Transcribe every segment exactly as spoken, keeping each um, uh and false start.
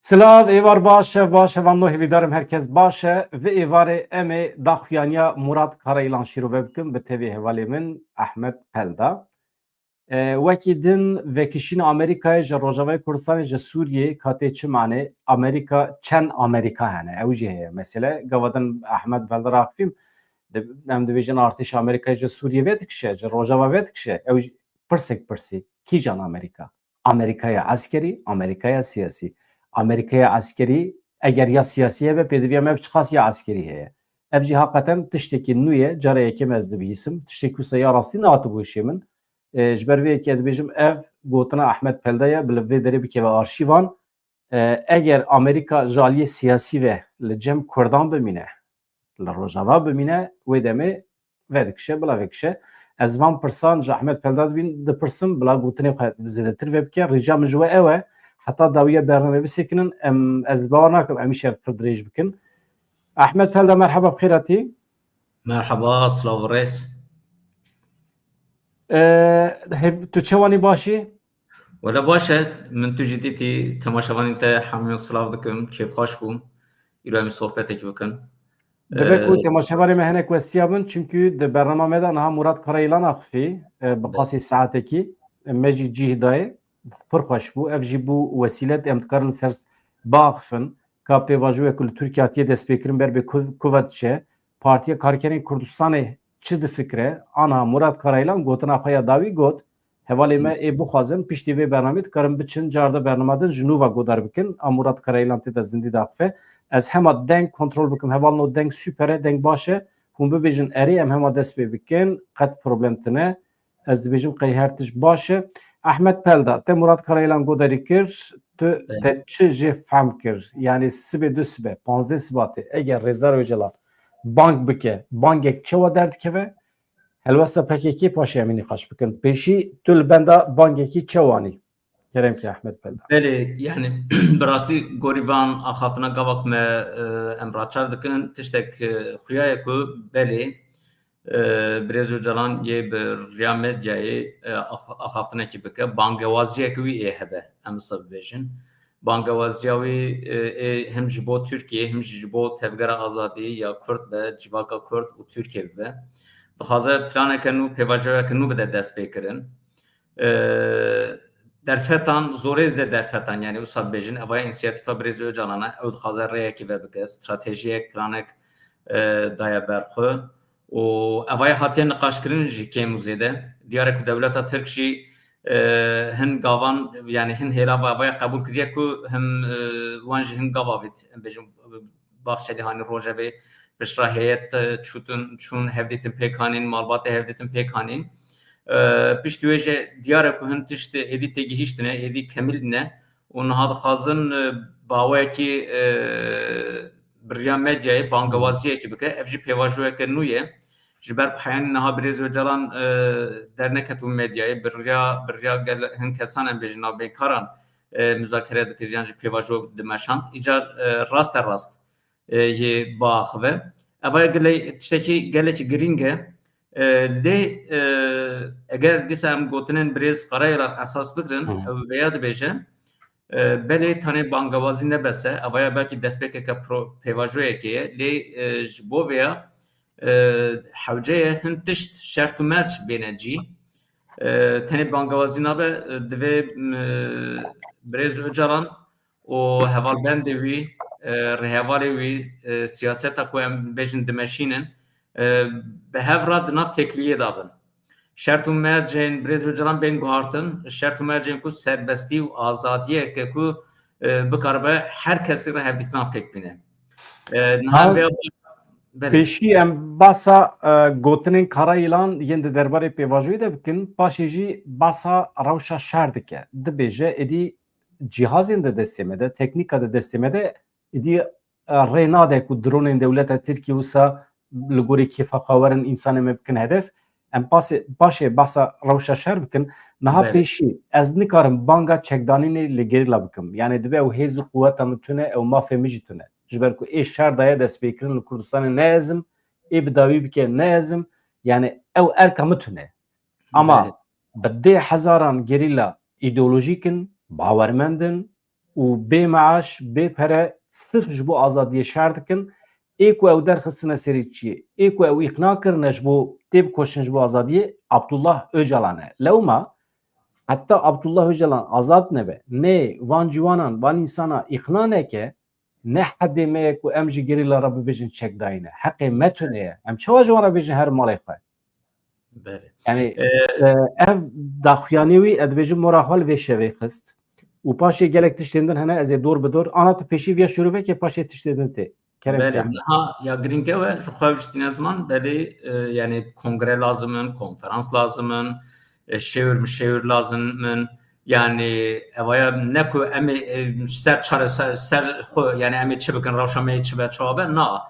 Silav, êvar baş e, baş e, van no hêvîdarim herkes baş e. Vi êvarê em ê daxuyaniya Murat Karayilan şîrove bikin bi tevî hevalê min Ahmet Pelda. E, wekî din vekişîna Amerîkayê ji Rojavayê Kurdistanê ji Sûriyê katê çi mane? Amerîka, çend Amerîka hene? Ew jî heye mesele. Gava din Ahmet Pelda raxivîm, di-, em dibêjin artêşa Amerîkayê ji Sûriyê vedikişe, ji Rojava vedikişe. Ew jî pirsek pirsî. Kîjan Amerîka? Amerîkaya eskerî, Amerîkaya siyasî. Amerîkaya eskerî, eger ya siyasî hebe, pêdiviya me bi çiqas ya eskerî heye. Ev jî haqeten tiştekî nû ye, cara yekem ez dibihîsim. Tiştekî wisa ya rastî nehatibû hişê min. E, ji ber vê yekê dibêjim, ev gotina Ahmet Pelda ye, bi li vê derê bikeve arşîvan. E, eger Amerîka ji aliyê siyasî ve li cem Kurdan bimîne, li Rojava bimîne, wê demê vedikişe, bila vekişe. Ez van pirsan ji Ahmet Pelda dibîn, dipirsim, bila gotinê xwe zêdetir vebike. Rica min ji we ew e, heta dawiya bernamê bisekinin, em, ez li bawer nakim em îşev pir dirêj bikin. Ahmet Pelda, merheba, bi xêr hatî. Merheba, silav û rêz. E, hev-, tu çewanî, başî? Wele baş e, min tu jî dîtî, temaşevanên te hemûyan silav dikim, kêfxweş bûm. Îro em ê sohbetekî bikin. Dibe ku Ee, temaşevanê me hinek westiya bin, çimkû di bernama me de niha Murat Karayilan axifî, e, bi Be- qasî saetekî, e, me jî cîh dayê, pir xweş bû. Ev jî bû wesîlet, em dikarin ser biaxifin, ka pêvajoyek ku li Tirkiye hatiye destpêkirin ber bê ku-, ku ve diçe, Partiya Karkerên Kurdistanê çi difikire? Ana Murat Karayilan gotina xwe ya dawî got, hevalê me ê bixwazin, piştî vê bernameyê dikarin biçin, carde bernama din ji nû ve godar bikin. A Murat Karayilan tê de zindî daxife. Ez hema deng kontrol bikim. Hevalno, deng super e, deng baş e. Hûn bibêjin erê, em hema dest pê bikin. Qet problem tine. Ez dibêjim qey her tişt baş e. Ahmet Pelda, te Murat Karayilan godarî kir. Tu Evet. te çi jê fehm kir? Yani sibê du sibe, panzdeh Sibatê, eger Rêzdar Ocalan bang bike, bangek çawa derdikeve? Helwesta P K K paşê em ê nîqaş bikin. Pêşî tu li benda bangekî çewanî? Kerem ki Ahmet Pelda. Belê, yani bi rastî gorî van axaftina gava ku me, e, em raçav dikin, tiştek, e, xuya ye ku belê, e, Birêz Ocalan yê bi riya medyayê, e, ax-, axaftinekî bike, bangewaziyek wî ê hebe, em wisa bibêjin. Bangewaziya wî, e, ê him ji bo Tirkiye, him jî ji bo Tevgera Azadî ya Kurd be, civaka Kurd û Tirkiye bibe. Dixwaze planeke nû, pêvajoyeke nû bide destpêkirin. E, derfetan, zorê de derfetan, yani wisa bêjin, evaya însiyatîfa Birêz Ocalan e, ew dixwaze rêyekê vebike, stratejiyek, planek, e, daye ber xwe. Û evaya hatiye niqaşkirin jî kêm û zêde. Diyar e ku dewleta Tirk jî, e, hin gavan, yani hin hêla ve evaya qebûl kiriye ku him, e, wan jî hin gava vît, em bêjin, Baxçelî hanî rojevê piştre heyet, e, çûtin, çûn hevdîtin pêk hanîn, malbatê hevdîtin pêk hanîn. E, piştî wê jî diyar e ku hin tişt êdî têgihîştine, êdî kemîldine û niha dixwazin, e, bi awayekî, e, bi riya medyayê bangewaziyekî bike. Ev jî pêvajoyeke nû ye. Ji ber ku heyanî niha Birêz Ocalan, e, derneketibû medyayê, bi riya, bi riya gel-, hin kesan em bêjin navbeykaran, e, muzakere dikir yan jî pêvajo dimeşand. Îcar, e, raste rast, e, yê biaxive. Eva ye gile-, tiştekî gelekî girîng e. E, lê, e, eger dîsa em gotinên Birêz Karayilan esas bigirin, Hı hı. ew vêya dibêje, e, belê tenê bangewazî ne bes e, evaya belkî destpêkeke pro-, pêvajoyekê ye, lê, e, ji bo vêya, e, hewce ye hin tişt şert û merc bêne cî. E, tenê bangewazî nabe, e, divê, m, Birêz Ocalan û hevalbendê wî, e, rêhevalê wî, e, siyaseta ku em bêjin dimeşînin, e, bi hev re di nav têkiliyê de bin. Şert û mercên Birêz Ocalan bên guhartin, şert û mercên ku serbestî û azadiyeke ku, e, bikaribe her kesî re hevdîtina pêk bîne. E, niha Ha, vê-, belê. Pêşî em basa, e, gotinên Karayilan yên di derbarê pêvajoyê de bikin, paşê jî basa rewşa şer dike. Dibêje, êdî cîhazên di destê me de, teknîka di destê me de, êdî, e, rê nade ku dronên dewleta Tirkiyê wisa li gorî kêfa xwe werin însanê me bikin hedef. Em pasê, paşê behsa rewşa şer bikin. Niha Belê. pêşî ez nikarim banga çekdanînê li gerîla bikim. Yani dibe ew hêz û quweta min tune, ew mafê min jî tune. Ji ber ku ê şer daye destpêkirin li Kurdistanê ne ez im, ê bi dawî bike ne ez im. Yani ew erka min tune. Ama Belê. bi dê hezaran gerîla îdeolojîk in, bawermend in, û bê meaş, bê pere sirf ji bo azadiyê şer dikin. Ê ku ew derxistine serî çiyê, ê ku ew îqna kirine ji bo têbikoşin ji bo azadiyê, Abdullah Ocalan e. Lewma heta Abdullah Ocalan azad nebe, nê van ciwanan, van însana îqna neke, ne hedê me ye ku em ji gerîla re bibêjin çekdayî ne. Heqê me tune ye. Em çawa ji wan re bêjin herin malê xwe? Belê. Yani, e, e, ev daxuyanî wî, ez dibêjim, mora xwe li vê şevê xist. Û paşê gelek tiştên din hene, ez ê dor bi dor. Ana tu pêşî viya şûrûvekê, paşê tiştê din tê. Kerem Belê, kî. Niha ya girîng ew e, ji xwe ev ji tîne ziman, belê, e, yani kongre lazim in, konferans lazim in, e, şêwir mişêwir lazim in. Yani evaya ne ku em ê, e, ser çare ser, ser xwe, yani em ê çi bikin, rewşa me yê çi be, çawa be, na.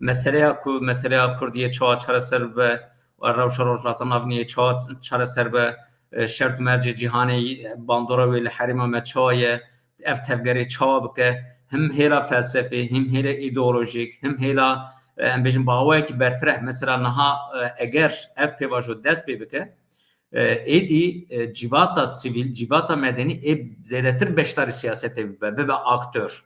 Meseleya ku, meseleya Kurdiyê çawa çareser be, rewşa Rojhilata Navînê çawa çareser be, e, şert û mercê cîhanê, bandora wê li herêma me çawa ye, ev tevgerê çawa bike, him hêla felsefê, him hêla îdeolojîk, him hêla, e, em bêjin bi awayekî berfireh. Mesela niha, e, eger ev pêvajo dest pê bike, e, êdî, e, civata sivîl, civata medenî ê zêdetir beşdarî siyasetê bibe, bibe aktor.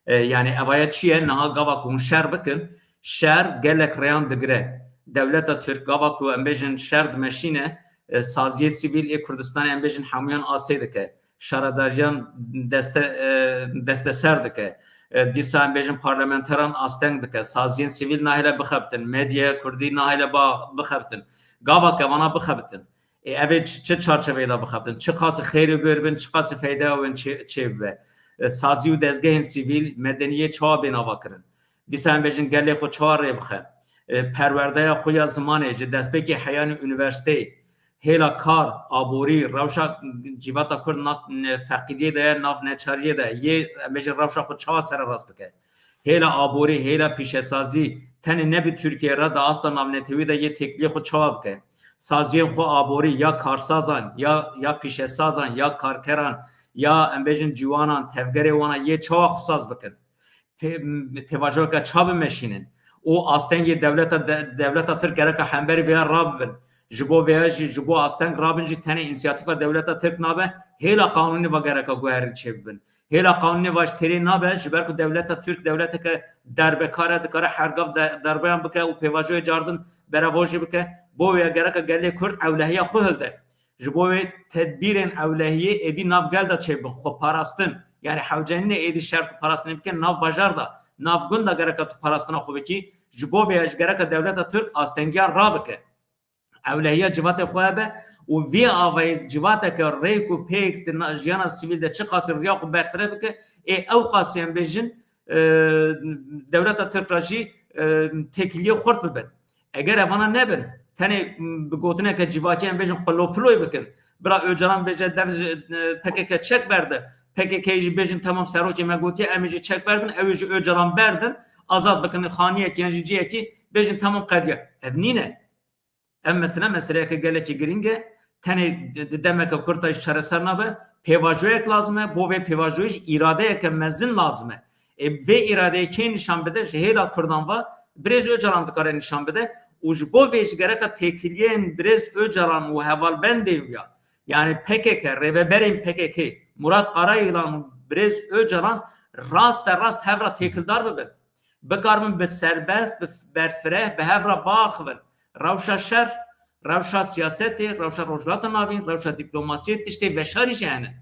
E, yani evaya çi ye? Niha gava ku hûn şer bikin, şer gelek rêyan digire. Dewleta Tirk gava ku em bêjin şer dimeşîne, e, saziyê sivîl ê Kurdistanê em bêjin hemûyan asê dike. Şaredariyan deste, e, desteser dike. E, dîsa em bêjin parlamenteran asteng dike. Saziyên sivîl nahêle bixebitin. Medyaya Kurdî nahêle ba-, bixebitin. Gava ke vana bixebitin. Ê, ev ê çi, çi çarçeveyê de bixebin? Çi qasî xêrê wê bin, çi qasî feydeya wê çê, çê bibe? E, sazî û dezgehên sivîl, medeniyê çawa bên avakirin? Dîsa em bêjin gelê xwe çawa rê bixe? E, perwerdeya xwe ya zimanê ji destpêkê heyanî unîversîteyê, hêla kar, aborî, rewşa civata Kurd nav ne-, feqîriyê de ye, nav neçariyê de yê, em bêjin rewşa xwe çawa sererast bike? Hêla aborî, hêla pîşesazî tenê ne bi Tirkiye re, di asta navnetewî de yê têkiliyê xwe çawa bike? Saziyên xwe aborî ya karsazan, ya, ya pîşesazan, ya karkeran, ya em bêjin ciwanan, tevgerê wana yê çawa xwe saz bikin? Pê-, pêvajoyeke çawa bimeşînin? Û astengê dewleta de-, dewleta Tirk gereka hemberî vêya rabibin. Ji bo vêya jî, ji bo asteng rabin jî tenê însiyatîfa dewleta Tirk nabe, hêla qanûnê ve gereka guherîn çêbibin. Hêla qanûnê va ji têrê nabe, ji ber ku dewleta Tirk dewleteke derbekar e, dikare her gav de-, derbeyan bike û pêvajoyê cardin berevojê bike. Bo wê gereke gelê Kurd ewlehiya xwe hilde. Ji bo wê tedbîrên ewlehiyê êdî nav gel de çêbin, xwe parastin. Yani hewcenînê êdî şert û parastinê bike nav bajar de, nav gund de gereke tu parastina xwe bikî. Ji bo vê ji gereke dewleta Tirk astengiya rabike. Ewlehiya civatê xwe hebe û vê avayê civateke rêk û pêk di na-, jiyana sivîl de çiqasî riya xwe berfireh bike, ê ew qasî em bêjin, e, dewleta Tirk re jî, e, têkiliyê xurt bibin. Eger evana nebin, tenê, m, bi gotineke civakî em bêjin qilopiloy bikin. Bira Ocalan bêje dev ji, e, P K K çek berde. P K K jî bêjin temam serokê me gotiye, em ê jî çek berdin, ew ê jî Ocalan berdin, azad bikin, xaniyekî yan jî cihekî bêjin temam qediya. Ev nîne. Ev mesele, meseleyeke gelekî girîng e. Tenê di, di demeke kurt de jî çareser nabe. Pêvajoyek lazim e. Bo vê pêvajoyê jî îradeyeke mezin lazim e. Ê, vê îradeyê kê nîşan bide? Ji hêla Kurdan ve birêz Ocalan dikare nîşan bide. Û ji bo vê jî gereka têkiliyên birêz Ocalan û hevalbendên wî ya, yani P K K, rêveberên P K K, Murat Karayılan û birêz Ocalan raste rast hev re têkildar bibin. Bikaribin bi serbest, bi berfireh, bi hev re biaxivin. Rewşa şer, rewşa siyasetê, rewşa Rojhilata Navîn, rewşa dîplomasiyê, tiştê veşarî jî hene.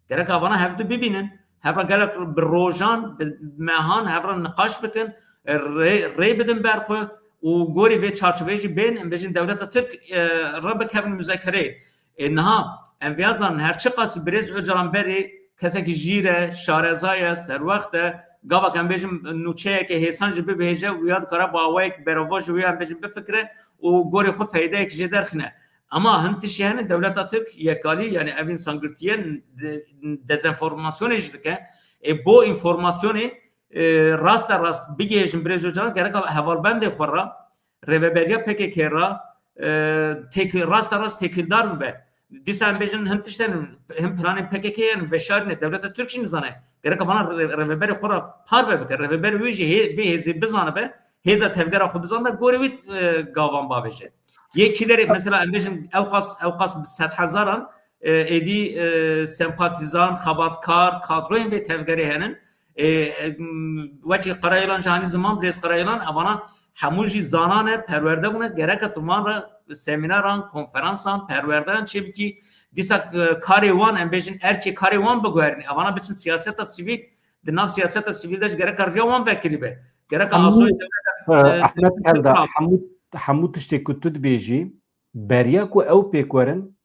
Gerek avana hevdu bibînin, hev re gelek bi rojan, bi mehan hev re niqaş bikin, rê, rê bidin ber xwe û gorî vê çarçoveyê jî bên, em bêjin dewleta Tirk, e, re bikevin muzekereyê. Ê, niha em vêya zanin, her çiqasî birêz Ocalan berê kesekî jîr e, şareza ye, serwext e, gava ke em bêjin nûçeyeke hêsan jî bibêje, wîya dikare bi awayek berovoj wîya em bêjin bifikire û gorê xwe feydeyek jê derxîne. Ama hin tiştê hene, dewleta Tirk yekalî, yani ev însangirtiye de-, dezenformasyonê jî dike. Ê, bo înformasyonê, e, raste rast bigihêjin birêz Ocalan, gereka hevalbendê xwe re, rêveberiya P K K re, e, têk-, raste rast têkildar bibe. Dîsa em bêjin hin tişt hene, hin planên P K K yên veşarî ne, dewleta Tirk jî nizane. Gereka vana rê-, rêveberê xwe re parve bike. Rêveberê wê jî hê-, vê hêzê bizanibe, hêza tevgera xwe bizanibe, gorê wê, e, gavan bavêje. Yê kîlerê, mesela em bêjin ewqas, ewqas bi sedhezaran e, êdî, e, sempatîzan, xebatkar, kadroyên vê tevgerê henin. E, e, m, wekî Karayilan jî hanî ziman, birêz Karayilan, evana hemû jî zanan e, perwerde bûne, gereke tu van re semîneran, konferansan, perwerdeyan çêbikî, dîsa, e, karê wan, em bêjin erkê karê wan biguherînî, evana biçin siyaseta sivîl, di nav siyaseta sivîl de jî gereka riya wan vekirî be. Gereka Hemû, asoyê dewleta, e, e, Ehmed Elda, hemû, hemû tiştê ku tu dibêjî, beriya ku ew pêk werin,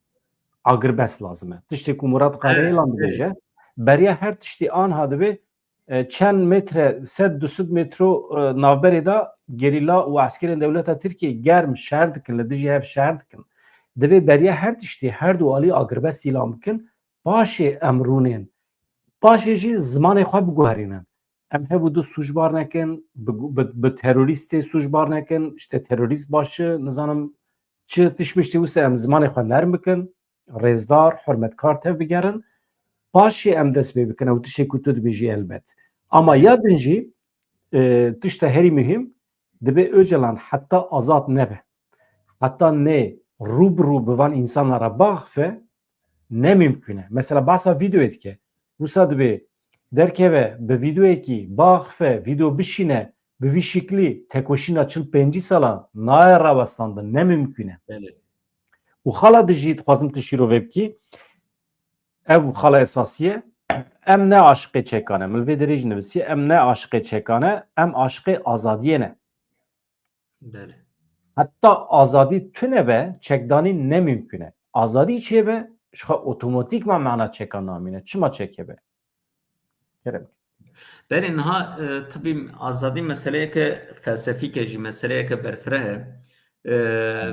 agirbest lazim e. Tiştê ku Murat Karayilan dibêje, beriya her tiştê anha dibe, e, çend metre, sed, du sed metro, e, navberê de gerîla û eskerên dewleta Tirkiyê germ şer dikin, li dijî hev şer dikin. Divê beriya her tiştê, her du alî agirbest îlan bikin, paşê em rûnên. Paşê jî zimanê xwe biguherînin. Em hev û du sûcbar nekin, bi, bi, bi terorîstê sûcbar nekin, işte terorîst başı, nizanim çi tişt miştî wisa em zimanê xwe nerm bikin, rêzdar, hurmetkar tev bigerin. Paşê em dest pê bikin, ew tiştê ku tu dibêjî elbet. Ama ya din jî, e, tişta herî muhîm, dibe Ocalan heta azad nebe, heta nê rû bi rû bi van însanan re biaxife, ne mimkûn e. Mesela behsa vîdeoyê dike. Wisa dibê derkeve bi vîdeoyekî biaxife, vîdeo bişîne, bi vî şiklî tekoşîna çil pêncî salan nayê rawestandin, ne mimkûn e. Belê. Û xala dijî dixwazim tu şîrove bikî. Ev xala esasî ye. Em ne aşiqê çekan e. Min li vê derê jî nivîsiye. Em ne aşiqê çekan e. Em aşiqê azadiyê ne. Belê. Heta azadî tune be, çekdanî ne mimkûn e. Azadî çêbe, ji xwe otomatîkman mana çeka namîne. Çima çek hebe? Kerem. Belê, niha, e, tabî azadî meseleyeke felsefîk e jî, meseleyeke berfireh e. E,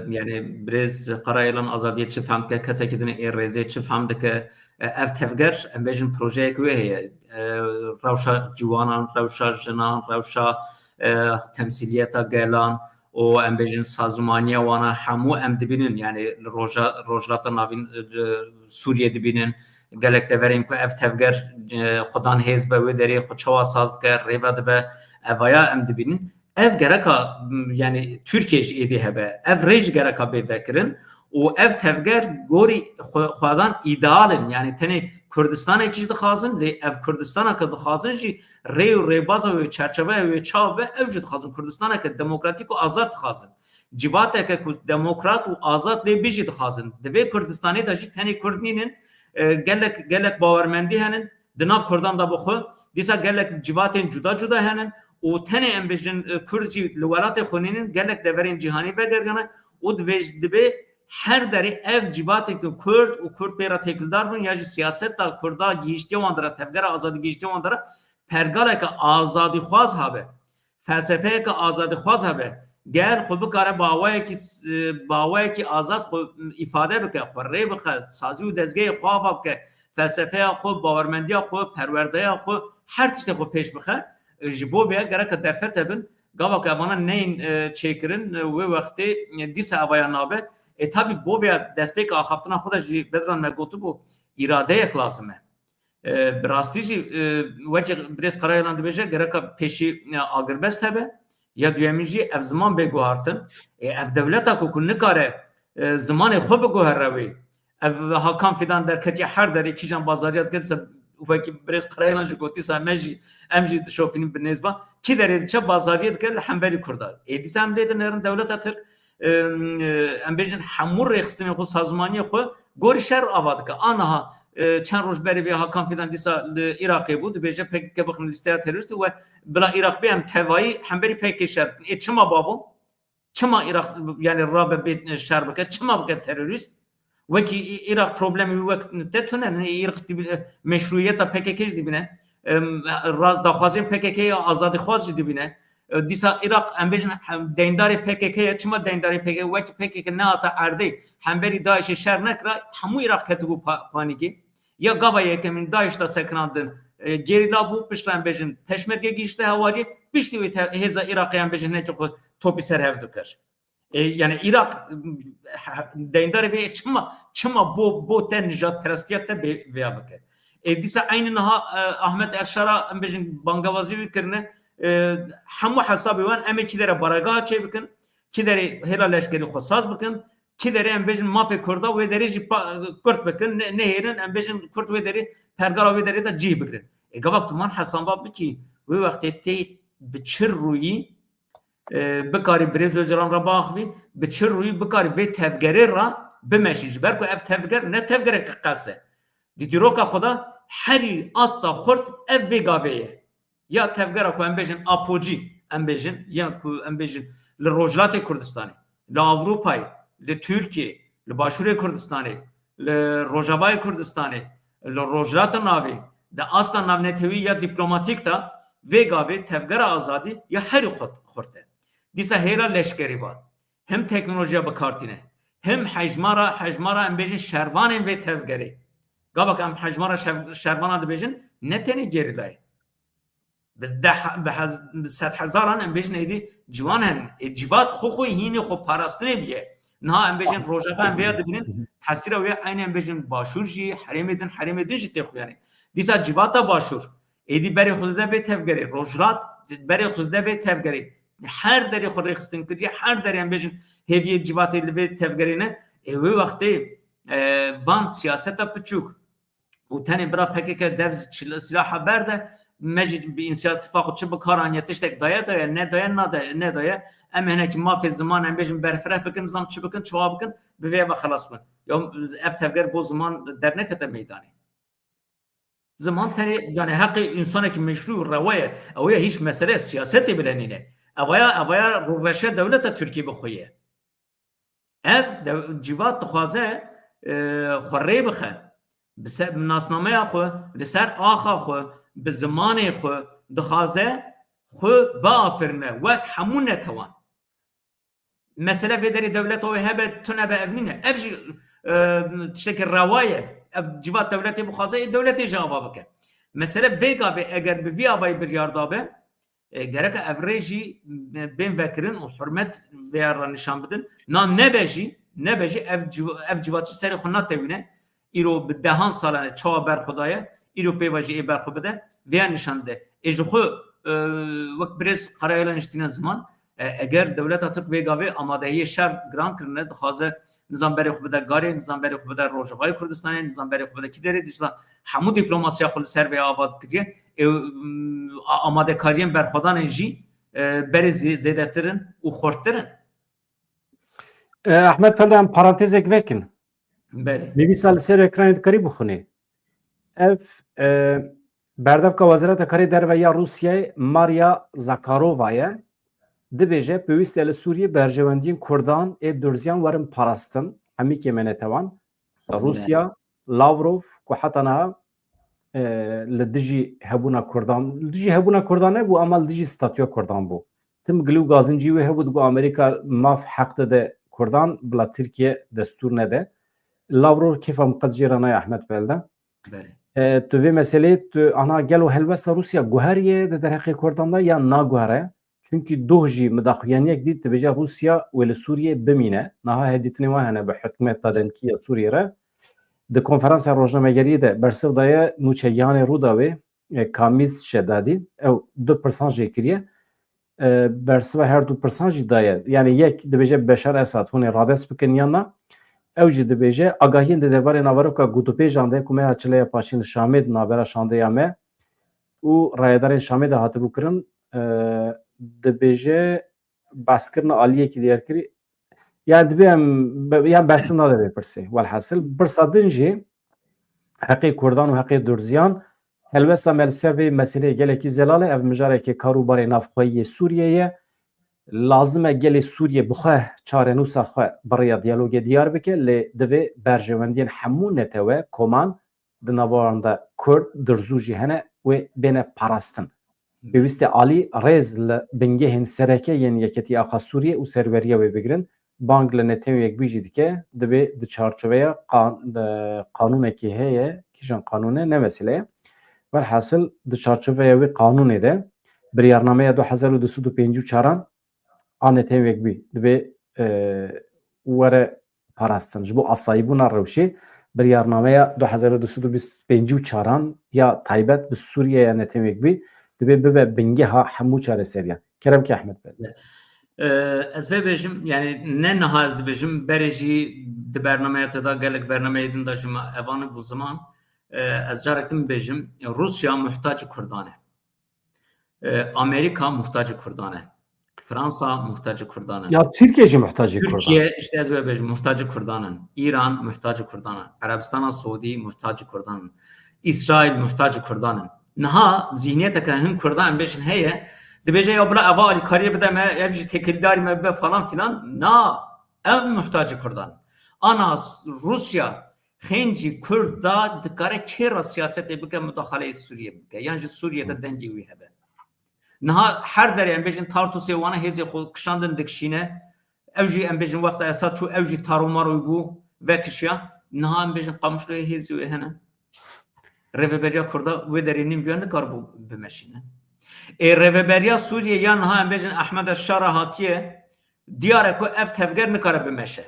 yani birêz Karayilan azadiyê çi fehm dike, kesekî din ê rêzê çi fehm dike? E, ev tevger, em bêjin projeyek wê heye. E, rewşa ciwanan, rewşa jinan, rewşa, e, temsîliyeta gelan û em bêjin sazûmaniya wana hemû em dibînin. Yani li Roja-, Rojhilata Navîn, li Sûriyê dibînin. Gelek deverên ku ev tevger, e, xwe dan hêz be wê derê xwe çawa saz dike, rêve dibe, evaya em dibînin. Ev gereka, m, yani Tirkiye jî êdî hebe. Ev rê jî gereka bê vekirin û ev tevger gorî xwe, xwedan îdeal in. Yani tenê Kurdistanekî jî dixwazin, lê ev Kurdistaneke dixwazin jî rê û rêbaza wê, çerçeveya wê çawa be, ew jî dixwazin. Kurdistaneke demokratîk û azad dixwazin. Civateke ku demokrat û azad lê bijî dixwazin. Di vê Kurdistanê de jî tenê Kurd nînin, e, gelek, gelek bawermendî henin, di nav Kurdan de bi xwe. Dîsa gelek civatên cuda cuda henin û tenê em bêjin, e, Kurd jî li welatê xwe nînin, gelek deverên cîhanî vegeriyane û divê, divê her derê ev civatên ku Kurd û Kurd pê re têkildar bûn ya jî siyaseta Kurda gihîştiye wan de re, tevgera azadî gihîştiye wan de re pergaleke azadîxwaz habe, felsefeyeke azadîxwaz hebe, gel xwe bikare bi awayekî, bi awayekî azad xwe îfade bike, xwe rê bixe, sazî û dezgehê xwe ava bike, felsefeya xwe, bawermendiya xwe, perwerdeya xwe, her tiştê xwe pêş bixe. Ji bo vê gereke derfet hebin, gava ku evana neyên, e, çêkirin, e, wê wextê, e, dîsa evaya nabe. E, tabî bo vê destpêka axaftina xwe de jî Bedran me gotibû, îradeyek lazim e. E, bi rastî jî, e, wekî birêz Karayalan dibêje, gereka pêşî, e, agirbest hebe, ya duyemîn jî ev ziman bê guhartin. E, ev dewleta ku, ku nikare, e, zimanê xwe biguhere wê. Ev Hakan Fidan derketiye her derê kîjan bazariya dike, dîsa wekî birêz Karayalan jî gotî, sa me jî, em jî dişopînin bi nêz ba. Kî derê diçe bazariyê dike li hemberî Kurda. Ê dîsa em lê dinêrin dewleta Tirk, em, em bêjin hemû rêxistinên xwe, sazûmaniyê xwe gorî şer ava dike. Aniha, e, çend roj berê vê Hakan Fidan dîsa li Iraqê bû, dibêje P K K bixin lîsteya terorîst û we bila Iraq bê em tevayî hemberî P K K şer bikin. Ê çima bavo? Çima Iraq, yani rabe bê şer bike? Çima bike terorîst? Wekî Î-, Iraq problemê wî wek te tune ne, Iraq dibî-, meşruiyeta P K K jî dibîne. Em, raz-, daxwazên P K K ya azadîxwaz jî dibîne. E, dîsa Iraq, em bêjin, hem deyndarê P K K ye. Çima deyndarê P K K? Wekî P K K nehata erdê, hemberî DAIŞê şer nekira, hemû Iraq ketibû pa-, panîkê. Ya gava yekemîn DAIŞ da sekinandin, e, gerîla bû, piştre em bêjin peşmerge gihişte hewariyê, piştî wê te-, hêza Iraqê em bêjin hinekî xwe topî ser hev dikir. E, yani Iraq, e, deyndarê vê çima, çima bo, bo te nijadperestiya te bê, vêya bike? E, dîsa eynî niha, e, Ahmet Erşara, em bêjin bangewazî wî kirine, e, hemû hesabê wan em ê kî derê baregaha çê bikin, kî derê hêla leşkerî xwe saz bikin, kî derê em bêjin mafê Kurda wê derê jî pa-, kurt bikin, ne-, nehêlin, em bêjin Kurd wê derê pergala wê derê de cih bigrin. E, gavak tu van hesaba bikî, wê wextê tê bi çi rûyî, e, bikarî birêz Ocalan re biaxivî, bi çi rûyî bikarî vê tevgerê re bimeşî. Ji ber ku ev tevger ne tevgereke qels e. Di dîroka xwe de herî asta xurt ev vê gavê ye. Ya tevgera ku em bêjin apocî, em bêjin, ya ku em bêjin li Rojhilatê Kurdistanê, li Ewropayê, li Tirkiyê, li Başûrê Kurdistanê, li Rojavayê Kurdistanê, li Rojhilata Navîn, di asta navnetewî ya dîplomatîk de vê gavê tevgera azadî ya herî xurt, xurt e. Dîsa hêla leşkerî ba. Him teknolojiya bi kar tîne, him hejmara, hejmara em bêjin şervanên vê tevgerê. Gava ku em hejmara şev-, şervana dibêjin, ne tenê gerîlayê. Bi deh, bi hez-, bi sed hezaran em bêjin êdî ciwan hene. Ê civat xwe xwe hînê xwe parastinê bûye. Niha em bêjin Rojava em vêya dibînin, tesîra wê eynî em bêjin Başûr jî, herêmê din, herêmê din jî tê xuyanê. Dîsa civata Başûr êdî berê xwe dide vê tevgerê, Rojhilat berê xwe dide vê tevgerê. Her derê xwe rêxistin kiriye, her derê em bêjin hêviyê civatê li vê tevgerê ne. Ê wê wextê, e, van siyaseta piçûk û tenê bira P K K dev çil-, silaha berde, me jî bi însiyatifa xwe çi bi kar aniye, tiştek daye daye, nedaye nade-, nedaye. Em hinekî mafê ziman em bêjin berfireh bikin, nizam çi bikin, çawa bikin, bi vê ve xelas bin. Ya ev tevger bo ziman dernekete meydanê. Ziman tenê, yani heqê însanekî meşrû û rewa ye. Ew ye hîç mesele siyasetê bile nîne. Evaya, evaya rûveşe dewleta Tirkiyê bi xwe ye. Ev dew-, civat dixwaze, e, xwe rê bixe. Bi se-, bi nasnameya xwe, li ser axa xwe, bi zimanê xwe dixwaze xwe biafirine wek hemû netewan. Mesele vê derê dewleta wê hebe, tune be, ev nîne. Ev jî, e, tiştekî rewa ye. Ev civat dewletê bixwaze, ê dewletê jî ava bike. Mesele vê gavê eger bi vî avayî biryar dabe, e, gereke ev rê jî, e, bên vekirin û hurmet vêya re nîşan bidin. Na nebe jî, nebe jî ev civ-, ev civat jî serê xwe natewîne. Îro bi dehan salan e çawa berxwe daye, îro pê ve jî ê berxwe bide, vêya nîşan dide. Ê ji xwe, e, wek birêz Karayalan jî tîne ziman, e, eger dewleta Tirk vê gavê amadehiyê şer giran kirine, dixwaze nizam berê xwe bide Garê, nizam berê xwe bide Rojavayê Kurdistanê, nizam berê xwe bide kî derê, dîsa hemû dîplomasiya xwe li ser vê ava dikiriye. Ê, m, a-, amadekariyên berxwedanê jî, e, berê zê-, zêdetir in û xurttir in. E, Ahmet Pelde, em parantezek vekin. Belê. Nivîsa li ser ekranê dikarî bixwînî. Ev, e, berdevka Wezareta Karê Derve ya Rûsyayê Maria Zakharova ye. Dibêje, pêwîst e li Sûriyê berjewendiyên Kurdan ê Durziyan werin parastin. Hemî kê me netewan. Rûsya, Lavrov, ku heta niha, e, li dijî hebûna Kurdan, li dijî hebûna Kurdan nebû, ama li dijî statûya Kurdan bû. Tim gilî û gazincî wê hebû, digot Amerîka maf heq dide Kurdan, bila Tirkiye destûr nede. Lavrov kêfa min qet jê re nayê, Ahmet Pelde. Belê. E, tu vê meseleyê, tu ana gelo helwesta Rûsya guheriye di derheqê Kurdan de yan naguhere? Çunkî doh jî midaxuyaniyek dît, dibêje Rûsya wê li Sûriyê bimîne. Niha hevdîtinê wan hene bi hikûmeta demkî ya Sûriyê re. Di konferansa rojnamegeriyê de bersiv daye nûçegihanê Rûdawê, e, Kamîz Şedadî. Ew du pirsan jê kiriye. E, bersiva her du pirsan jî daye. Yani yek dibêje Beşar Esad hûn ê radest bikin yan na. Ew jî dibêje agahiyên di derbarê naveroka gotûpêjan de ku meha çile ya paşîn li Şamê di navbera şandeya me û rayedarên Şamê de hatibû kirin, e, dibêje behskirina aliyekî diyar kirî. Yani dibê em be-, yan bersiv nade vê pirsê. Welhasil, pirsa din jî heqê Kurdan û heqê Durziyan, helwesta me li ser vê meseleyê gelekî zelal e. Ev mijarekê kar û barê navxweyî yê Sûriyê ye. Lazim e gelê Sûriyê bi xwe çarenûsa xwe bi rêya diyalogê diyar bike, lê divê berjewendiyên hemû netewe, koman, di nava wan de Kurd, Dirzû jî hene, wê bêne parastin. Pêwîst e alî rêz li bingehên sereke yên Yeketiya Axa Sûriyê û serweriya wê bigirin. Bang li Netewên Yekbûyî jî dike, dibê di çarçoveya qan-, de qanûnekê heye, kîjan qanûne ne mesele ye. Welhasil di çarçoveya wê qanûnê de biryarnameya du hezar û du sed û pêncî û çaran a Netewên Yekbûyî dibê, e, were parastin. Ji bo asayîbûna rewşê, biryarnameya du hezar û du sed û bîst û pêncî û çaran ya taybet bi Sûriye ya Netewên Yekbûyî dibê bibe bingeha hemû çareseriyan. Kerem ki Ahmet Bey. Ee, ez vê bêjim, yani ne niha ez dibêjim, berê jî di bernameya te de, gelek bernameyê din de jî me evanî bû ziman. Ee, ez carek din bêjim, Rûsya muhtacî Kurdan e. Ee, Amerîka muhtacî Kurdan e. Fransa muhtacî Kurdan e. Ya Tirkiye jî muhtacî Kurdan. Tirkiye, işte ez wê bêjim, muhtacî Kurdan in. Îran muhtacî Kurdan in. Erebistana Saudî muhtacî Kurdan in. Îsraîl muhtacî Kurdan in. Niha zihniyeteke hin Kurdan em bêjin heye, dibêje ya bila eva alîkariyê bide me, ev jî têkildarî me bibe falan filan. Na, ev muhtacî Kurdan in. Ana Rûsya xêncî Kurd da dikare kê re siyasetê bike, mudaxaleyê Sûriyê bike, yan jî Sûriyê de dengê wî hebe. Niha her derê em bêjin Tartusê wana hêzê xwe kişandin dikişîne. Ew jî em bêjin wexta Esad çû, ew jî taromaroy bû, vekişiya. Niha em bêjin Qamişloyê hêzê wê hene. Rêveberiya Kurda wê derê nîn biya nikaribû bimeşîne. Ê rêveberiya Sûriyê ya niha em bêjin Ehmed Şara hatiye, diyar e ku ev tevger nikare bimeşe.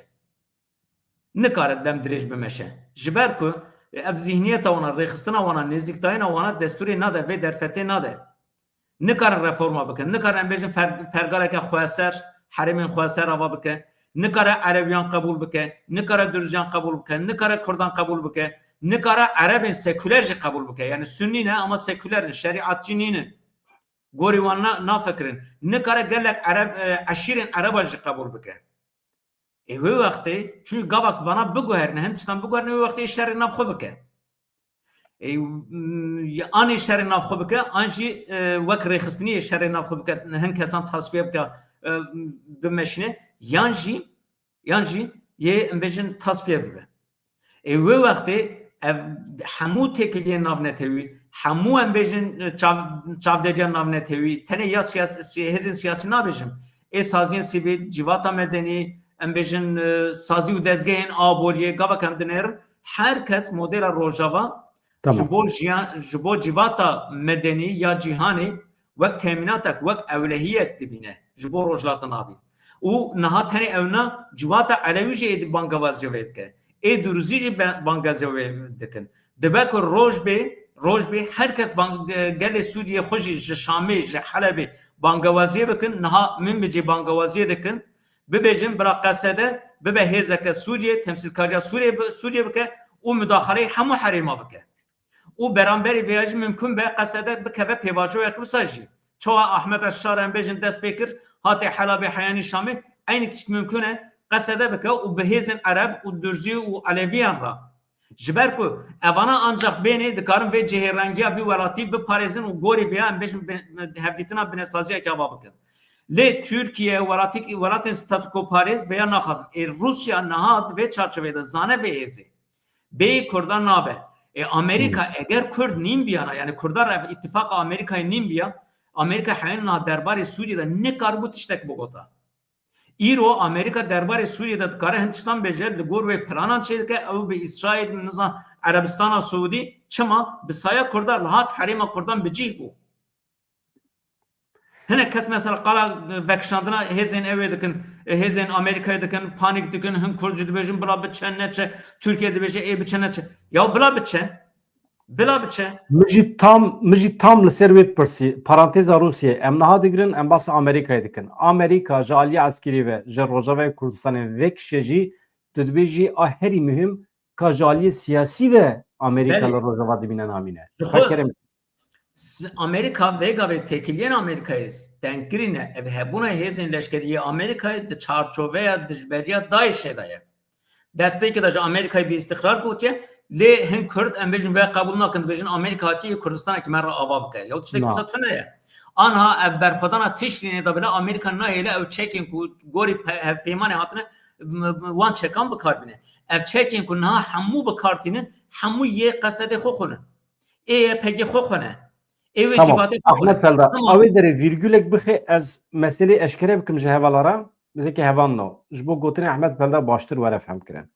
Nikare dem dirêj bimeşe. Ji ber ku ev zihniyeta wana, rêxistina wana, nêzîktayîna wana destûrê nade, vê derfetê nade. Nikarin reforma bikin. Nikarin em bêjin fer-, pergaleke xweser, herêmên xweser ava bike. Nikare Erebiyan qebûl bike. Nikare Duruziyan qebûl bike. Nikare Kurdan qebûl bike. Nikare Erebên sekuler jî qebûl bike. Yani Sunnî ne ama sekuler in, şerîatçî nînin. Gorî wan na-, nafikirin. Nikare gelek Ereb, e, eşîrên Ereban jî qebûl bike. Ê wê wextê, çunkî gava ku vana biguherine, hin tiştan biguherine, wê wextê şerê nav xwe bike. Ê, m, ya anê şerê nav xwe bike, an jî, e, wek rêxistiniyê şerê nav xwe bike, hin kesan tasfiye bike, e, bimeşîne, yan jî, yan jî yê em bêjin tasfiye bibe. Ê wê wextê ev hemû têkiliyên navnetewî, hemû em bêjin çav-, çavdêriya navnetewî, tenê ya siyas-, si-, hêzên siyasî nabêjim. Ê saziyên sivîl, civata medenî, em bêjin, e, sazî û dezgehên aboriyê, gavek em dinêrin, her kes modela Rojava Tamam. ji bo jiyan, ji bo civata medenî ya cîhanê wek temînatek, wek ewlehiyek dibîne ji bo Rojhilata Navîn. Û niha tenê ew na, civata Elewî jî êdî bangewaziya wê dike. Ê Duruzî jî be-, bangewaziya wê dikin. Dibe ku roj bê, roj bê her kes ban-, ge-, gelê Sûriyê xwe jî ji Şamê, ji Helebê bangewaziyê bikin. Niha min bi cê bangewaziyê dikin. Bibêjin bira Qesede bibe hêzeke Sûriyê, temsîlkariya Sûriyê bi-, Sûriyê bike û mudaxaleyê hemû herêma bike. Û beramberî vêya jî mimkun be Qesede bikeve pêvajoyek wisa jî. Çawa Ahmet Şar em bêjin dest pê kir, hatê Helabê heyanî Şamê, eynî tişt mimkun e Qesede bike û bi hêzên Ereb û Durzî û Eleviyan re. Ji ber ku evana ancax bênê dikarin vê cihêrengiya vî welatî biparêzin û gorî vêya em bêjin bi-, hevdîtina binesaziyeke ava bikin. Lê Tirkiye, welatîk-, welatên statûkoparêz vêya naxwazin. Ê Rûsya niha di vê çarçoveyê de zane vê hêzê. Bêyî Kurdan nabe. Ê Amerîka Hmm. eger Kurd nîn biyana, yani Kurdan re ev îtifaqa Amerîkayê nîn biya, Amerîka heyên niha derbarê Sûriyê de nikaribû tiştek bigota. Îro Amerîka derbarê Sûriyê de dikare hin tiştan bêje, li gor wê planan çêdike, ew bi Îsraîl, nizam Erebistana Siûdî, çima bi saya Kurdan, li hat herêma Kurdan bi cih bû. Hinek kes mesela qala vekişandina hêzên ew ê dikin, hêzên Amerîkayê dikin, panîk dikin, hin Kurd jî dibêjin bila biçe neçe, Tirkiye dibêje ê biçe neçe. Ya bila biçe, bila biçe. Min jî tam, min jî tam li ser wê pirsî, paranteza Rûsiyê em niha digirin, em basa Amerîkayê dikin. Amerîka ji aliyê eskerî ve ji Rojavayê Kurdistanê vekişe jî, tu dibêjî a herî muhim ka ji aliyê siyasî ve Amerîka Belê. li Rojava dibîne namîne. Ji xwe Fekerê min. S-, Amerîka vê gavê têkiliyên Amerîkayê dengkirî ne. Ev hebûna hêzên leşkerî yê Amerîkayê di çarçoveya dijberiya DAIŞê de ye. Destpêkê de ji Amerîkayê bêîstiqrar gotiye, lê hin Kurd em bêjin vê qebûl nakin, dibêjin Amerîka hatiye Kurdistanekî me re ava bike. Ya tiştek Na. wisa tune ye. Anha ev berxwedana Tişrînê de bile Amerîka nahêle ew çekên ku gorî pe-, hevpeymanê hatine, m-, m-, wan çekan bi kar bîne. Ev çekên ku niha hemû bi kar tînin, hemû yê Qesedê xwe xwe ne. Ê Y P G xwe xwe ne. Ê wê Tamam. cîvatê xwe xwe ne. Ahmet Felda, Tamam. awê derê vîrgulek bixê, ez meselê eşkere bikim ji hevala re. Bizekî hevalno. Ji bo gotinê Ahmet Felda baştir were fehmkirin.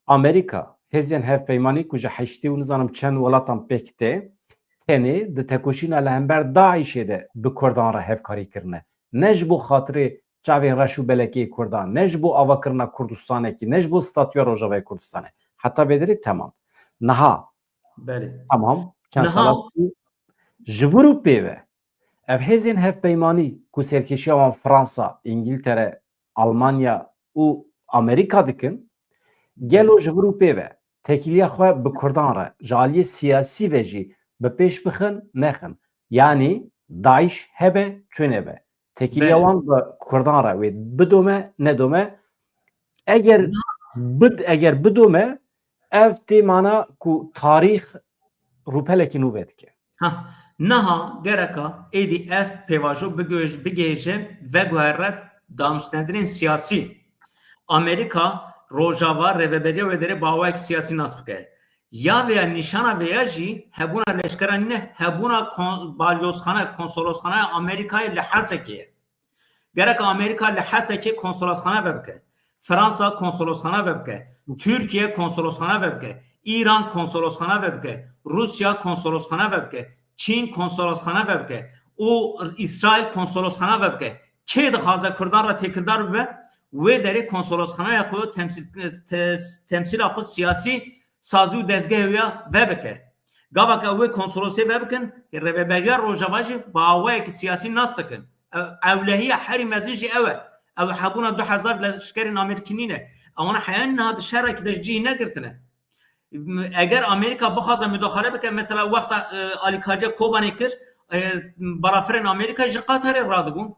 Amerîka, hêzên hevpeymanî ku ji heştê û nizanim çend welatan pêk tê, tenê di tekoşîna li hember DAIŞê de bi Kurdan re hevkarî kirine. Ne ji bo xatirê çavên reş û belekê yê Kurdan, ne ji bo avakirina Kurdistanekî, ne ji bo statûya Rojavayê Kurdistanê. Heta vê derê temam. Niha, Belê. temam, çend Niha sala çû, ji vir û pê ve Ev hêzên hevpeymanî ku serkêşiya wan Fransa, Îngiltere, Almanya û Amerîka dikin, gelo ji vir û pê ve tekîliya xwe bi Kurdan re ji aliyê siyasî ve jî bi pêş bixin, nexin. Yanî DAIŞ hebe, tune be. Tekîliya Belê. wan bi Kurdan re wê bidome, nedome. Eger Na- bid-, eger bidome, ev tê mana ku tarîx rûpelekî nû vedike. Ha, niha gereka êdî ev pêvajo bigihêj-, bigihêje, veguhere danûstendinên siyasî. Amerîka, Rojava, rêveberiya wê derê bi awayekî siyasî nas bike. Ya vêya nîşana vêya jî hebûna leşkeran nîne, hebûna kon-, balyozxane, konsolosxanaya Amerîkayê li Hesekê ye. Gerek Amerîka li Hesekê konsolosxane vebike. Fransa konsolosxane vebike. Tirkiye konsolosxane vebike. Îran konsolosxane vebike. Rûsya konsolosxane vebike. Çîn konsolosxane vebike. Û Îsraîl konsolosxane vebike. Kê dixwaze Kurdan re têkildar bibe, wê derê konsolosxaneya xwe, temsîl-, te-, temsîla xwe siyasî, sazî û dezgehê wê ya vebike. Gava ke ew ê konsolosê vebikin, rêveberiya Rojava jî bi awayekî siyasî nas dikin. Ew, ewlehiya herî mezin jî ew e. Ew hebûna du hezar leşkerên Amerîkî nîne. Ewana heya niha di şerekî de ji cihî negirtine. Eger Amerîka bixwaze mudaxale bike, mesela wexta, e, alîkariya Kobanê kir, e, balafirên Amerîka ji Qatarê radibûn.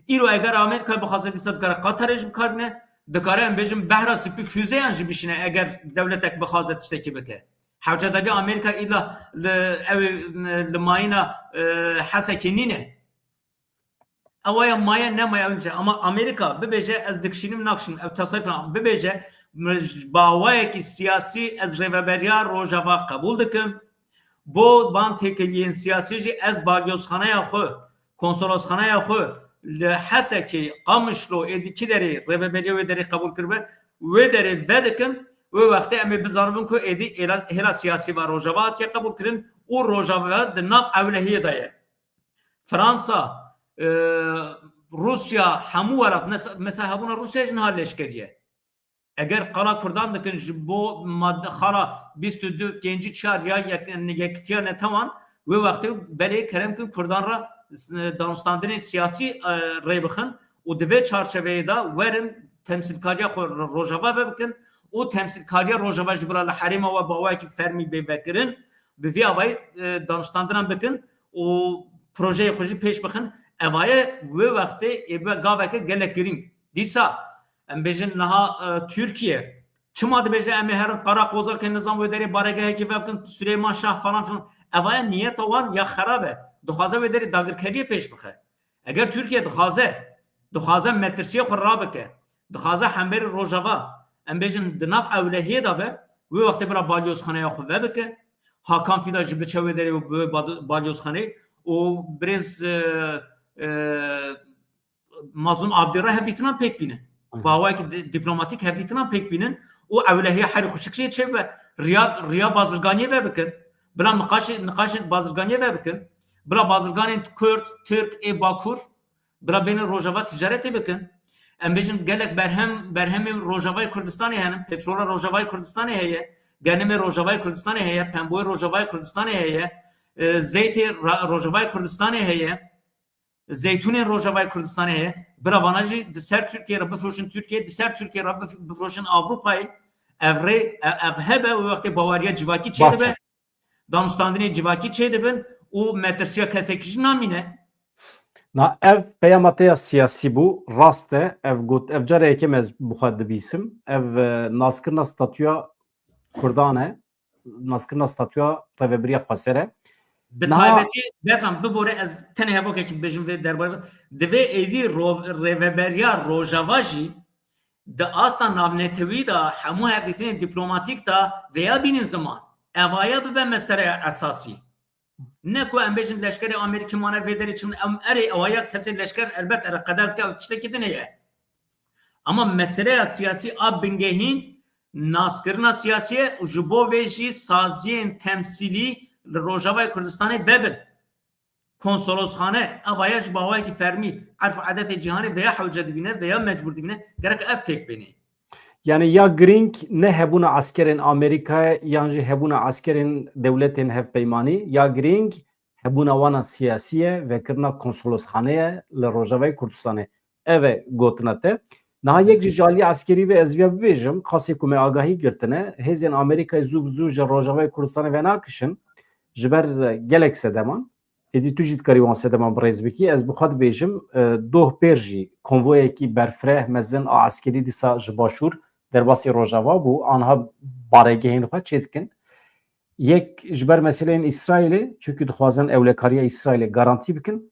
Îro eger Amerîka bixwaze dîsa dikare Qatarê jî bikar bîne, dikare em bêjin behra spî füzeyan jî bişîne eger dewletek bixwaze tiştekî bike. Hewcedariya Amerîka îla li, ew ê, li mayîna, e, Hesekê nîne. Ew aya maye nemaye ew nîne. Ama Amerîka bibêje ez dikişînim nakişînim, ew tesayîf bibêje, bi awayekî siyasî ez rêveberiya Rojava qebûl dikim. Bo van têkiliyên siyasî jî ez balyozxaneya xwe, konsolosxaneya xwe li Hesekê, Qamişlo, êdî kî derê rêveberiya wê derê qebûl kiribe, wê derê vedikim, wê wextê em ê bizanibin ku êdî êla-, hêla siyasî va Rojava hatiye qebûlkirin û Rojava di nav ewlehiyê de ye. Fransa, e, Rûsya, hemû welat, nes-, mesela hebûna Rûsya jî niha leşkerî ye. Eger qala Kurdan dikin ji bo madde xala bîst û du pêncî çar ya yek-, yekitiya netewan, wê wextê belê kerem kin Kurdan re s-, danûstandinên siyasî, e, rê bixin û di vê çarçeveyê de werin temsîlkariya xwe ro-, Rojava ve bikin û temsîlkariya Rojava ji bila li herêma we bi awayekî fermî bê vekirin, bi vî awayî, e, danûstandinan bikin û projeyê xwe jî pêş bixin. Evaye wê wextê ê be gaveke gelek girîng. Dîsa em bêjin niha, e, Tirkiye çima dibêje em ê herin Qara Qozakê nizam wê derê baregehekî vebikin, Süleyman Şah falan filan. Evaya niyeta wan ya xerab e. Dixwaze wê derê dagirkeriyê pêş bixe. Eger Tirkiye dixwaze, dixwaze metirsiya xwe rabike, dixwaze hemberî Rojava, em bêjin di nav ewlehiyê de be, wê wextê bira balyozxaneya xwe vebike. Hakan Fidan jî biçe wê derê û bibe bad-, balyozxaneyê û birêz, e, e, Mazlûm Abdî re hevdîtinan pêk bînin. Hı. Bi awayekî di-, dîplomatîk hevdîtinan pêk bînin û ewlehiya herî xweşik jê çêbibe. Riya, riya bazirganiyê vebikin. Bila niqaşê, niqaşên bazirganiyê vebikin. Bila bazirganên Kurd, Tirk ê Bakur, bila bênin Rojava ticaretê bikin. Em bêjin gelek berhem, berhemên Rojavayê Kurdistanê hene. Petrola Rojavayê Kurdistanê heye. Genimê Rojavayê Kurdistanê heye. Pemboyê Rojavayê Kurdistanê heye. E, zeytê ra-, Rojavayê Kurdistanê heye. Zeytûnên Rojavayê Kurdistanê heye. Bira vana jî di ser Tirkiye re bifroşin Tirkiye, di ser Tirkiye re bif-, bifroşin Ewropayê. Ev rê, ev, ev hebe û wextê baweriya civakî çêdibe. Baş e. Danûstandinê civakî çêdibin û metirsiya kesekî jî namîne. Na, ev peyama te ya siyasî bû, rast e. Ev got, ev cara yekem ez bi xwe dibîsim. Ev, e, naskirina statûya Kurdan e. Naskirina statûya rêveberiya xweser e. Bi Niha taybetî, Berxan, bibore ez tenê hevokekî bibêjim vê derbarê. Divê êdî ro-, rêveberiya Rojava jî di asta navnetewî de hemû hevdîtinên dîplomatîk de vêya bînin ziman. Evaya bibe meseleya esasî. Ne ku em bêjin leşkerê Amerîkî mane vê derê çi min, em erê ewaya kesê leşker elbet ere qeder dike ew tiştekî din heye. Ama meseleya siyasî a bingehîn naskirina siyasî ye û ji bo vê jî saziyên temsîlî li Rojavayê Kurdistanê vebin. Konsolosxane, evaya ji bawayekî fermî, erf û edetê cîhanê veya hewce dibîne, veya mecbûr dibîne, gerek ev pêk bênê. Yani ya girîng ne hebûna eskerên Amerîkayê yan jî hebûna eskerên dewletên hevpeymanî, ya girîng hebûna wan a siyasî ye, vekirina konsolosxanê ye li Rojavayê Kurdistanê. Ev e gotina te. Niha yek jî ji aliyê eskerî ve ez viya bibêjim, qasê ku me agahî girtine, hêzên Amerîkayê zû bi zû ji Rojavayê Kurdistanê venakişin, ji ber, e, gelek sedeman. Êdî tu jî dikarî wan sedeman bi rêz bikî. Ez bi xwe dibêjim, e, doh pêr jî konvoyekî berfireh mezin a eskerî dîsa ji başûr derbasî Rojava bû. Anha baregehên xwe çêdikin. Yek ji ber meseleyên Îsraîlê, çunkî dixwazin ewlekariya Îsraîlê garantî bikin.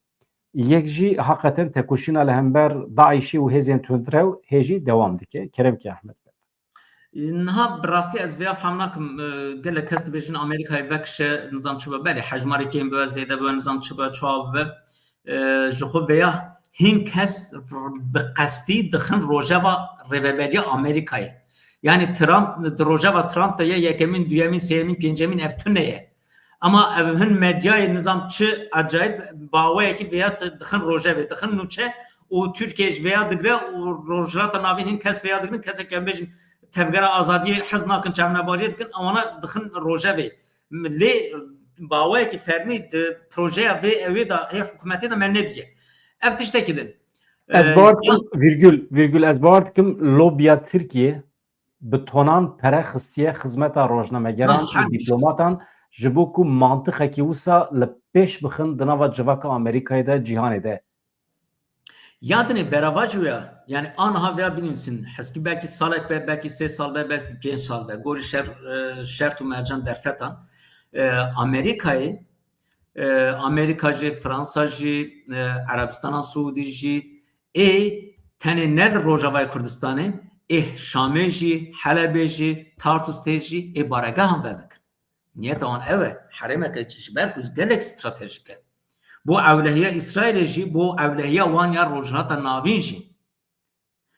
Yek jî heqeten tekoşîna li hember DAIŞê û hêzên tundrew hê jî dewam dike. Kerem ke Ehmed. Niha bi rastî ez vêya fehm nakim, e, gelek kes dibêjin Amerîkayê vekişe, nizam çi be, belê hejmarê kêm bibe, zêde bibe, nizam çi be, çawa bibe. E, ji xwe vêya hin kes bi qestî dixin rojeva rêveberiya Amerîkayê. Yani Trump, di rojeva Trump de ye, yekemîn, duyemîn, sêyemîn, pêncemîn ev tune ye. Ama ev hin medyayê nizam çi acayip baweyekî vêya dixin rojevê, dixin nûçe û Tirkiye ji vêya digre û Rojhilata Navîn hin kes vêya digirin, kesek em bêjin tevgera azadiyê hez nakin, çavnebariyê dikin, ewana dixin rojevê. Lê baweyekî fermî di projeya vê ewê de, hê hikûmetê de me nediye. Ev tiştekî din. Ez Ee, bawer dikim, vîrgul, vîrgul, ez bawer dikim lobiya Tirkiye bi tonan pere xistiye xizmeta rojnamegeran Ha, û her tişt. diplomatan ji bo ku mantiqekî wisa li pêş bixin di nava civaka Amerîkayê de, cîhanê de. Ya dinê berava jî ya, yani aniha veya binivîsin, heskî belkî salek be, belkî sê sal be, belkî pênc sal be, gorî şer, e, şert û mercan derfetan, e, Amerîkayê, e, Amerîka jî, Fransa jî, e, Erebistana Siûdî jî, ê tenê ne li Rojavayê Kurdistanê, ê Şamê jî, Helebê jî, Tartûsê jî, ê baregehan vedikin. Niyeta wan ew e, herêmeke ji ber ku gelek stratejik e. Bo ewlehiya Îsraîlê jî, bo ewlehiya wan ya Rojhilata Navîn jî.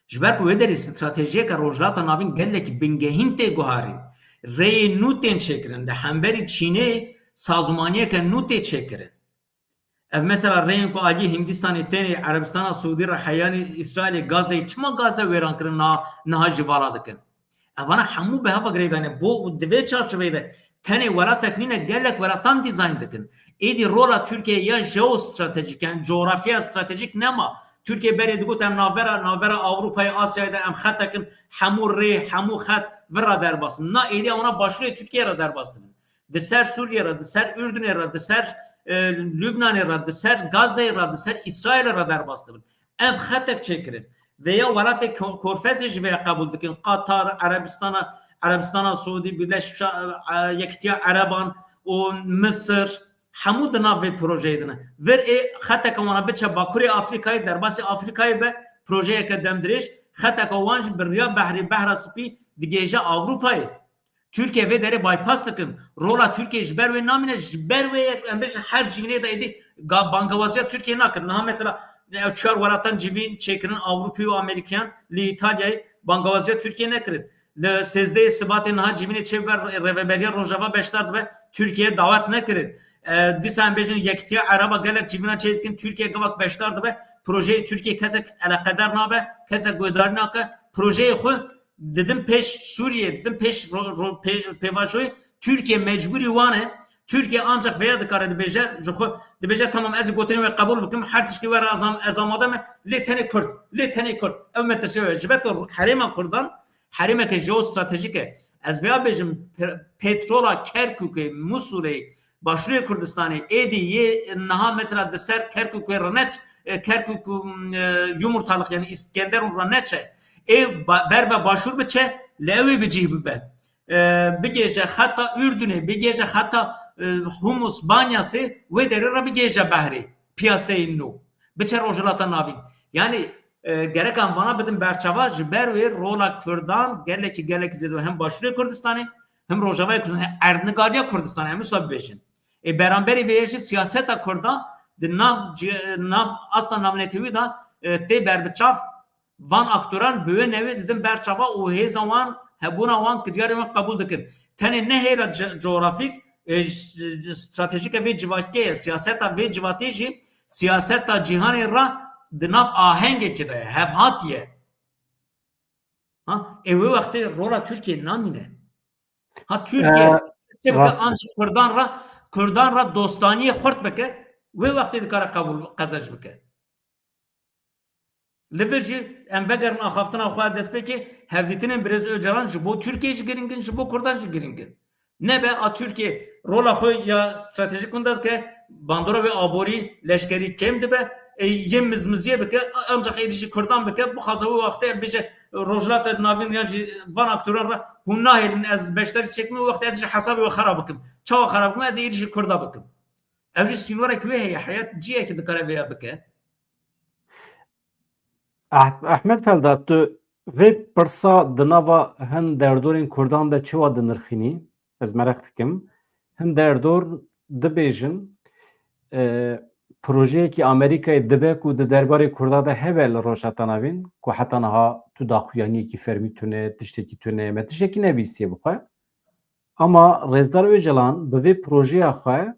Ji ber ku wê derê stratejiyeke Rojhilata Navîn gelekî bingehîn tê guharîn. Rêyê nû tên çêkirin. Li hemberî Çînê sazûmaniyeke nû tê çêkirin. Ev mesela rêyên ku aliyê Hindistanê tên ê Erebistana Siûdî re heyanî Îsraîlê Gazeyê çima Gaze wêran kirin niha, niha jî vala dikin? Evana hemû bi heva girêdane bo û di vê çarçoveyê de tenê welatek nîne, gelek welatan dîzayn dikin. Êdî rola Tirkiye ya jeostratejîk, yani coğrafya stratejîk nema. Tirkiye berê digot em navbera, navbera Ewropayê, Asyayê de em xetek in, hemû rê, hemû xet vir ra derbas bin. Na êdî wana başûrê Tirkiye ra derbas dibin. Di ser Sûriyê re, di ser Urdunê re, di ser, e, Lubnanê re, di ser Gazeyê re, di ser Îsraîlê re derbas dibin. Ev xetek çêkirin. Vêya welatê ko-, Korfezê jî vêya qebûl dikin. Qatar, Erebistana, Erebistana Siûdî, Birleşmiş, e, e, Yekîtiya Ereban û Misir, hemû di nav vê projeyê de ne. Vir ê xeteke wana biçe Bakurê Afrîkayê, derbasî Afrîkayê be, projeyeke demdirêj, xeteke wan jî bi riya behrê, Behra Spî digihêje Ewropayê. Tirkiye vê derê bypass dikin. Rola Tirkiye ji ber wê namîne, ji ber wê yek em bêjin her civînê de êdî ga-, bangewaziya Tirkiye nakin. Niha mesela ew çar welatan civîn çêkirin Ewropî û Amerîkiyan li Îtalyayê bangewaziya Tirkiye nekirin. Li sêzdehê Sibatê niha civînê çê ber rêveberiya Rojava beşdar dibe, Tirkiye dawet nekirin. E, dîsa em bêjin Yekîtiya Ereba gelek civîna çê dikin, Tirkiye gavak beşdar dibe, projeyê Tirkiye kesek eleqedar nabe, kesek guhdarî nake, projeyê xwe didin pêş Sûriyê, didin pêş ro-, ro-, pê-, pêvajoyê. Tirkiye mecbûrî wan e. Tirkiye ancak vêya dikare dibêje, ji xwe dibêje, tamam, ez ê gotinên we qebûl bikim, her tiştî we re ez am-, ez amade me, lê tenê Kurd, lê tenê Kurd. Ew metirşe we. Ji ber ku herêma Kurdan herêmeke jeostratejîk e. Ez vêya bêjim, pe-, petrola Kerkûkê, Musulê, Başûrê Kurdistanê, êdî yê niha mesela di ser Kerkûkê re neç-, e, Kerkûk û, e, yumurtalık, yani Îskenderun re neçe. Ê ba-, ber ve Başûr biçe, li ew ê bi cih bibe. E, bigêje xeta Urdunê, bigêje xeta, e, Humus, Banyasê, wê derê re bigêje behrê, piyaseyên nû. Biçe Rojhilata Navîn. Yani, e, gerek em vana bidin berçava, ji ber wê rola Kurdan gelekî, gelekî zêde hem Başûrê Kurdistanê, hem Rojavayê Kurdistanê, erdnigariya Kurdistanê, em wisa bibêjin. Ê beramberî vê yê jî siyaseta Kurdan di nav ci-, nav asta navnetewî de, e, tê berbiçav, van aktoran bi wê newê didin berçava û hêza wan, hebûna wan, kiryarê wan qebûl dikin. Tenê ne hêla ce-, coğrafîk, e, j-, j-, stratejîke vê civakê ye, siyaseta vê civatê jî siyaseta cîhanê re di nav ahengekê de ye, hevhatî ye. Ha, ê wê wextê rola Tirkiye namîne. Ha, Tirkiye Ee, çi bike rast. Ancak Kurdan re, Kurdan re dostaniyê xurt bike, wê wextê dikare qebûl qezenc bike. Li vir jî em vegerin axaftina xwe destpêkê, hevdîtinên birêz Ocalan ji bo Tirkiyê jî girîng in, ji bo Kurdan jî girîng in. Nebe a Tirkiye rola xwe ya stratejîk winda dike, bandora wê aborî, leşkerî kêm dibe, e, yê mizmiziyê bike, ancak êrîşî Kurdan bike, bixwaze wê wextê bêje Rojhilata Navîn yan jî van aktoran re hûn nahêlin ez beşdarî çêkim, wê wextê ez jî hesabê we xera bikim. Çawa xera bikim? Ez êrîşî Kurda bikim. Ev jî sînorek wê heye, heyet cihekî dikare vêya bike. Eh-, Ehmed Pelda, tu vê pirsa di nava hin derdorên Kurdan de çawa dinirxînî? Ez mereq dikim. Hin derdor dibêjin, e, projeyekî Amerîkayê dibe ku di derbarê Kurda de hebe li Rojhilata Navîn, ku heta niha tu daxuyaniyekî fermî tune, tiştekî tune, me tiştekî nebîstiye bi xwe. Ama Rêzdar Ocalan bi vê projeya xwe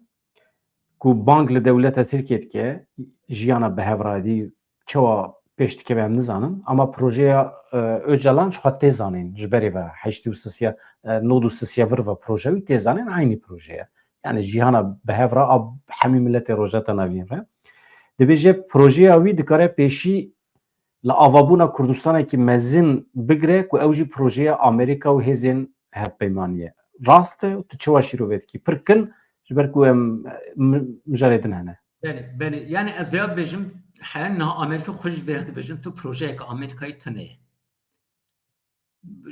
ku bang li dewleta Tirkiyê dike, jiyana bi hev radî çawa pêş dikeve em nizanin. Ama projeya, e, Ocalan ji xwe tê zanîn, ji berê ve heştê û sisiya, e, nod û sisiya vir ve projeya wî tê zanîn, eynî proje ye. Yani jiyana bi hev re a hemî miletê Rojhilata Navîn re. Dibêje projeya wî dikare pêşî li avabûna Kurdistanekî mezin bigire ku ew jî projeya Amerîka û hêzên hevpeymanî ye. Rast e? Tu çawa şîrove dikî? Pir kin, ji ber ku em, mi-, mijarê din hene. Belê, belê. Yani ez vêya dibêjim, heya niha Amerîka xwe jî vêya dibêjin, tu projeyeke Amerîkayê tune ye.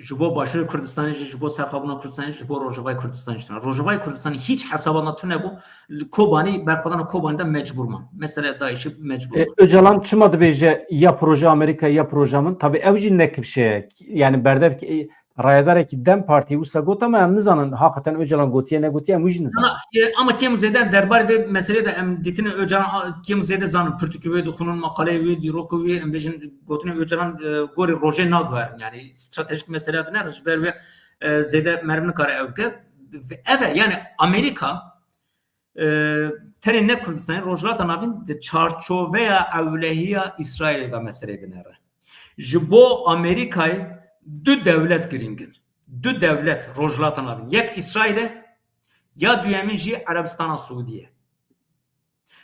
Ji bo Başûrê Kurdistanê jî, ji bo Serxwebûna Kurdistanê jî, ji bo Rojavayê Kurdistanê jî tune. Rojavayê Kurdistanê hîç hesaba de tune bû. Li Kobanî, berxwedana Kobanî de mecbûr man. Meseleya DAIŞ'ê mecbûr E, man. Ocalan çima dibêje ya proje Amerîka ya proje min? Tabii ew jî ne kifşe ye. Yani berdev ki, e, rayedarekî DEM Partî wisa got ama em nizanin haqeten Ocalan gotiye negotiye, em wî jî nizanin. Ama, e, ama kêm û zêde derbarê vê meselê de em dîtinê Ocalan, a, kêm û zêde zanin, pirtûkê wê dixwînin, maqaleyê wê, dîrokê wê, em bêjin gotinê Ocalan, e, gorî rojê naguherin. Yani stratejik mesele de ne, ji ber wê, e, zêde meriv nikare ew bike. Ev e, yani Amerîka, e, tenê ne Kurdistanê, Rojhilata Navîn di çarçoveya ewlehiya Îsraîlê de meseleyê dinere. Ji bo Amerîkayê du dewlet girîng in. Du dewlet Rojhilata Navîn. Yek Îsraîl e, ya duyemîn jî Erebistana Siûdî ye.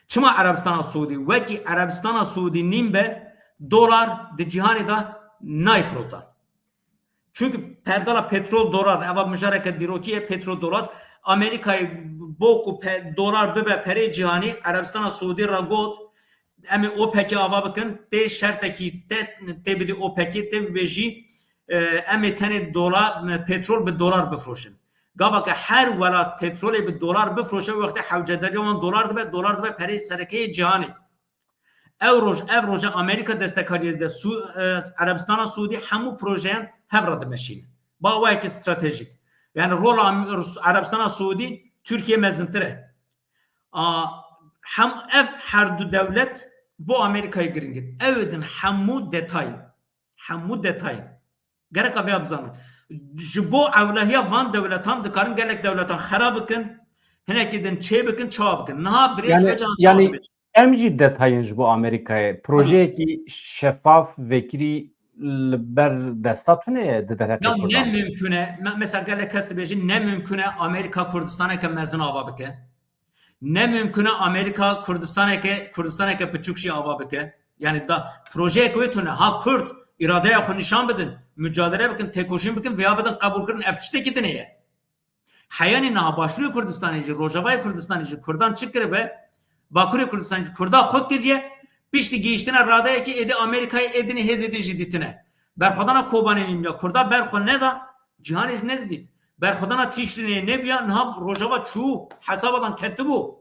Çima Erebistana Siûdî? Wekî Erebistana Siûdî nîn be dolar di cîhanê de nayê firotan. Çunku pergala petrol dolar, eva mijareke dîrokî ye, petrol dolar. Amerîkayê bo ku pe-, dolar bibe perê cîhanî, Erebistana Siûdî re got, em ê OPEC'ê ava bikin, tê şertekî te, tê bidî OPEC'ê, tê bibêjî, e, em ê tenê dolar, petrol bi dolar bifroşin. Gava ke her welat petrolê bi dolar bifroşe, wextê hewcedariya wan dolar dibe, dolar dibe perê serekeyê cîhanê. Ew roj, ev roje Amerîka destekariyê de Su-, e, Erebistana Siûdî hemû projeyan hev re dimeşînin. Ba wayeke stratejîk. Yani rola Am-, Rus-, Erebistana Siûdî Tirkiye mezintir e. A, hem ev her du dewlet bo Amerîkayê girîng in. Ew din hemû detayên. Hemû detayên. Gereka vêya bizanin. Ji bo ewlehiya van dewletan dikarin gelek dewletan xera bikin, hinekî din çê bikin, çawa bikin. Niha birêz Yani, Ocalan çawa yani dibêje? Em jî detayên ji bo Amerîkayê. Projeyekî şefaf, vekirî li ber desta tune ye di derheqê Ya Kurdan. Ne mimkun e, me-, mesela gelek kes dibêjin, ne mimkun e Amerîka Kurdistaneke mezin ava bike. Ne mimkun e Amerîka Kurdistaneke, Kurdistaneke piçûk jî ava bike. Yani da projeyeke wê tune. Ha Kurd îradeya xwe nîşan bidin, mücadele bikin, têkoşîn bikin, vêya bidin qebûlkirin, ev tiştekî dinê ye. Heyanî niha Başûrê Kurdistanê jî, Rojavayê Kurdistanê jî Kurdan çi kiribe? Bakurê Kurdistanê jî Kurda xwe kiriye, piştî gihîştina radeyekê êdî Amerîkayê êdînê hêzê din jî dîtine. Berxwedana Kobanê nîmya Kurda berxwe neda, cîhanê jî nedidît. Berxwedana Tîşrînê nebûya, niha Rojava çû, hesabadan ketibû.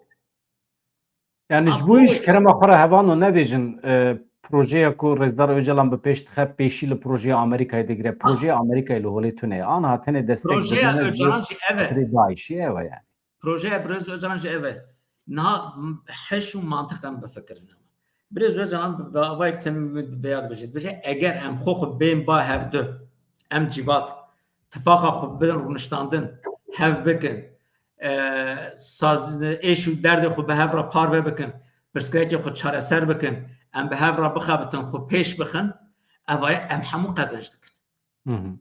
Yani Ha, ji bo bu- ji kerema xwe re hevano nebêjin, e, projeya ku Rêzdar Ocalan bi pêş dixe pêşî li projeya Amerîkayê digire. Projeya Amerîkayê li holê tune ye. Aniha tenê destek Projeya didine ji Ocalan jî ev e. xatirê DAIŞ'ê ew e yani. Projeya Birêz Ocalan jî ev e. Niha m-, heş û mantiq em bifikirin. Birêz Ocalan bi avayek çend vêya dibêje. Dibêje eger em xwe xwe bên ba hevdu, em cîvat, tifaqa xwe bidin rûniştandin, hev bikin, e, saz-, êş û derdê xwe bi hev re parve bikin, pirsgirêkê xwe çareser bikin, em bi hev re bixebitin, xwe pêş bixin, ev aya em hemû qezenc dikin. Hı hı.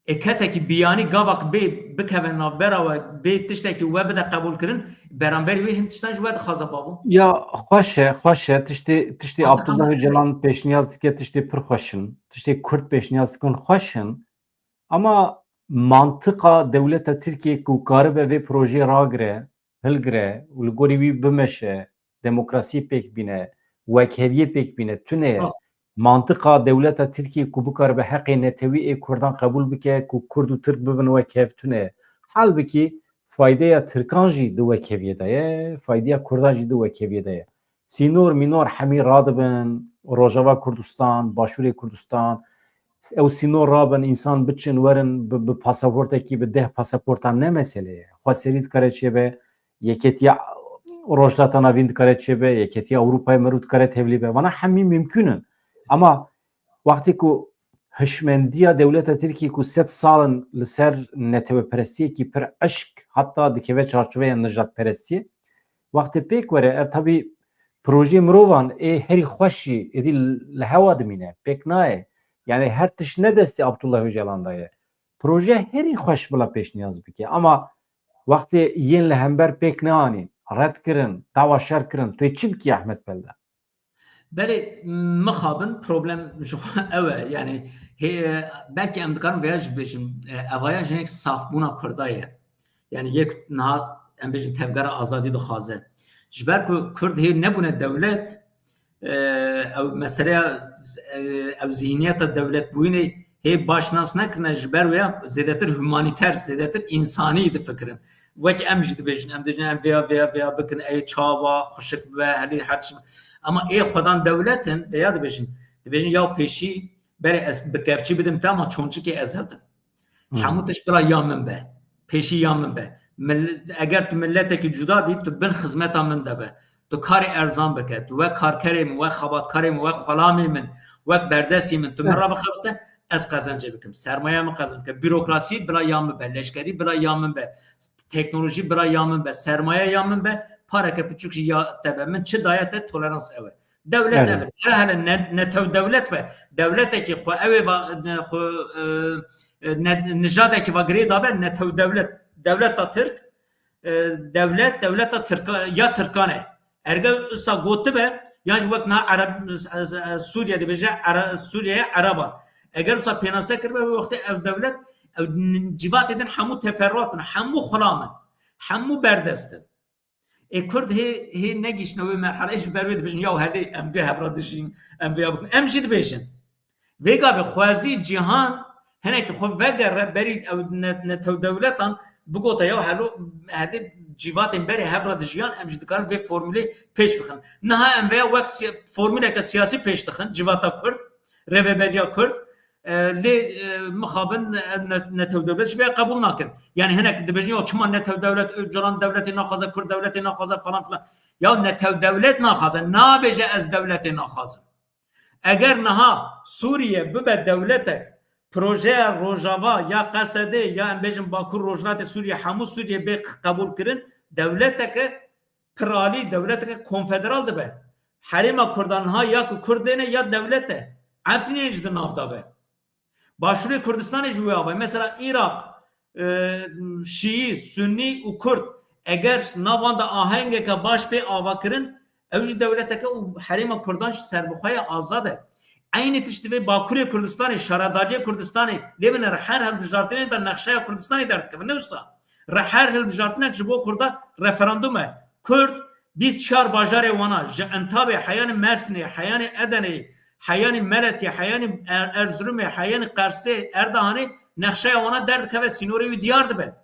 Ê kesekî biyanî gavak bê bikeve navbera we, bê tiştekî we bide qebûlkirin, beramberî wê hin tiştan ji we dixwaze bavo. Ya xweş e, xweş e. Tiştê, tiştê Abdullah Öcalan pêşniyaz dike, tiştê pir xweş in. Tiştê Kurd pêşniyaz dikin xweş in. Ama mantiqa dewleta Tirkiyê ku karibe vê projeyê ragire, hilgire û li gorî wî bimeşe, demokrasiyê pêk bîne, wekheviyê pêk bîne, tune ye. Mantiqa dewleta Tirkiyê ku bikaribe heqê netewî ê Kurdan qebûl bike, ku Kurd û Tirk bibin wekhev, tune ye. Halbikî faydeya Tirkan jî di wekheviyê de ye, faydeya Kurdan jî di wekheviyê de ye. Sînor mînor hemî radibin, Rojava Kurdistan, Başûrê Kurdistan, ew sînor rabin, însan biçin werin, bi, bi pasaportekî, bi deh pasaportan ne mesele ye. Xweserî dikare çêbe, Yeketiya Rojhilata Navîn dikare çêbe, Yeketiya Ewropayê merû dikare tevlî be. Vana hemî mimkûn in. Ama wextê ku hişmendiya dewleta Tirkiyê ku sed sal in li ser neteweperestiyekî pir eşk, heta dikeve çarçoveya nijadperestiyê, wextê pêk were, ev tabî projeyê mirovan ê herî xweş jî êdî li hewa dimîne, pêk nayê. Yani her tişt ne destê Abdullah Öcalan de ye. Proje herî xweş bila pêşniyaz bike. Ama wextê yên li hember pêk neanîn, red kirin, dawa şer kirin, tu yê çi bikî Ehmed Pelda? Belê, mixabin problem ji xwe ew e. Yani hê, belkî em dikarin vêya jî bêjin, e, evaya jinek safbûna Kurda ye. Yani yek niha em bêjin tevgera azadî dixwaze. Ji ber ku Kurd hê nebûne dewlet, e, ew meseleya, e, ew zihniyeta dewletbûyînê hê baş nas nekirine, ji ber wêya zêdetir humanîter, zêdetir însanî difikirin. Wek em jî dibêjin, em dibêjin, em vêya, vêya, vêya bikin, ey çawa, xweşik bibe, helî her tişt. Ama ê xwedan dewlet in, vêya dibêjin. Dibêjin, ya pêşî, berê ez bi kevçî bidim te, ama çonçikê ez hildim. Hmm. Hemû tişt bila ya min be. Pêşî ya min be. Mil-, eger tu miletekî cuda bî, tu bin xizmeta min de be. Tu karê erzan bike. Tu wek karkerê min, wek xebatkarê min, wek xulamê min, wek berdestî min, tu min re bixebite, ez qezencê bikim. Sermaye min qezenc bike. Bürokrasî bila ya min be. Leşkerî bila ya min be. Teknolojî bila ya min be. Sermaye ya min be. Pareke piçûk jî ya te be. Min çi daye te, tolerans ew e. Dewlet Evet. ev e. Hele hele ne, netew dewlet be. Dewletekî xwe ew ê va-, ne, xwe, e, e, ne, nijadekî va girê dabe netew dewlet. Dewleta Tirk, e, dewlet, dewleta Tirka, ya Tirkan e. Erge wisa gotibe, yan jî wek niha Ereb, e, e, Sûriye dibêje, Ere-, Sûriyeye Ereban. Eger wisa pênase kiribe, wê wextê ev dewlet, ew n-, cîvatê din hemû teferruat in, hemû xulam in, hemû berdest in. Ê Kurd hê, hê negihiştine wê merheleyê, ji ber wê dibêjin, ya hevdê em bê hev re dijîn, em vêya bikin. Em jî dibêjin. Vê gavê xwezî cîhan hinekî xwe vegere berî ew ne-, netew dewletan, bigote ya helo hevdê cîvatên berê hev re dijiyan, em jî dikarin vê formulê pêş bixin. Niha em vêya wek siya-, formuleke siyasî pêş dixin, cîvata Kurd, rêveberiya Kurd, e, lê, e, mixabin, e, ne-, netew dewlet ji vê qebûl nakin. Yani hinek dibêjin, ya çima netew dewlet, Öcalan dewletê naxwaze, Kurd dewletê naxwaze falan filan. Ya netew dewlet naxwaze, nabêje ez dewletê naxwazim. Eger niha Sûriye bibe dewletek, projeya Rojava ya Qesedê ya em bêjin Bakur Rojhilatê Sûriye, hemû Sûriye bê qebûl kirin, dewleteke piralî, dewleteke konfederal dibe. Herêma Kurdan niha ya ku Kurd ê ne ya dewlet e. Efrînê jî di nav de be. Başûrê Kurdistanê jî wê ava ye. Mesela Îraq, e, Şîî, Sunnî û Kurd, eger nav wan de ahengeke baş pê ava kirin, ew jî dewleteke û herêma Kurdan jî serbixwe ye, azad e. Eynî tişt divê Bakurê Kurdistanê, şaredariyê Kurdistanê, lê bine her hilbijartinê de nexşeya Kurdistanê derdikeve. Ne wisa? Re her hilbijartinek ji bo Kurda referandum e. Kurd bîst çar bajarê wana, ji Entabê, heyanî Mersînê, heyanî Edeneyê, heyanî Meretî, heyanî Er-, Erzurumê, heyanî Qersê, Erdehanê, nexşeya wana derdikeve, sînorê wî diyar dibe.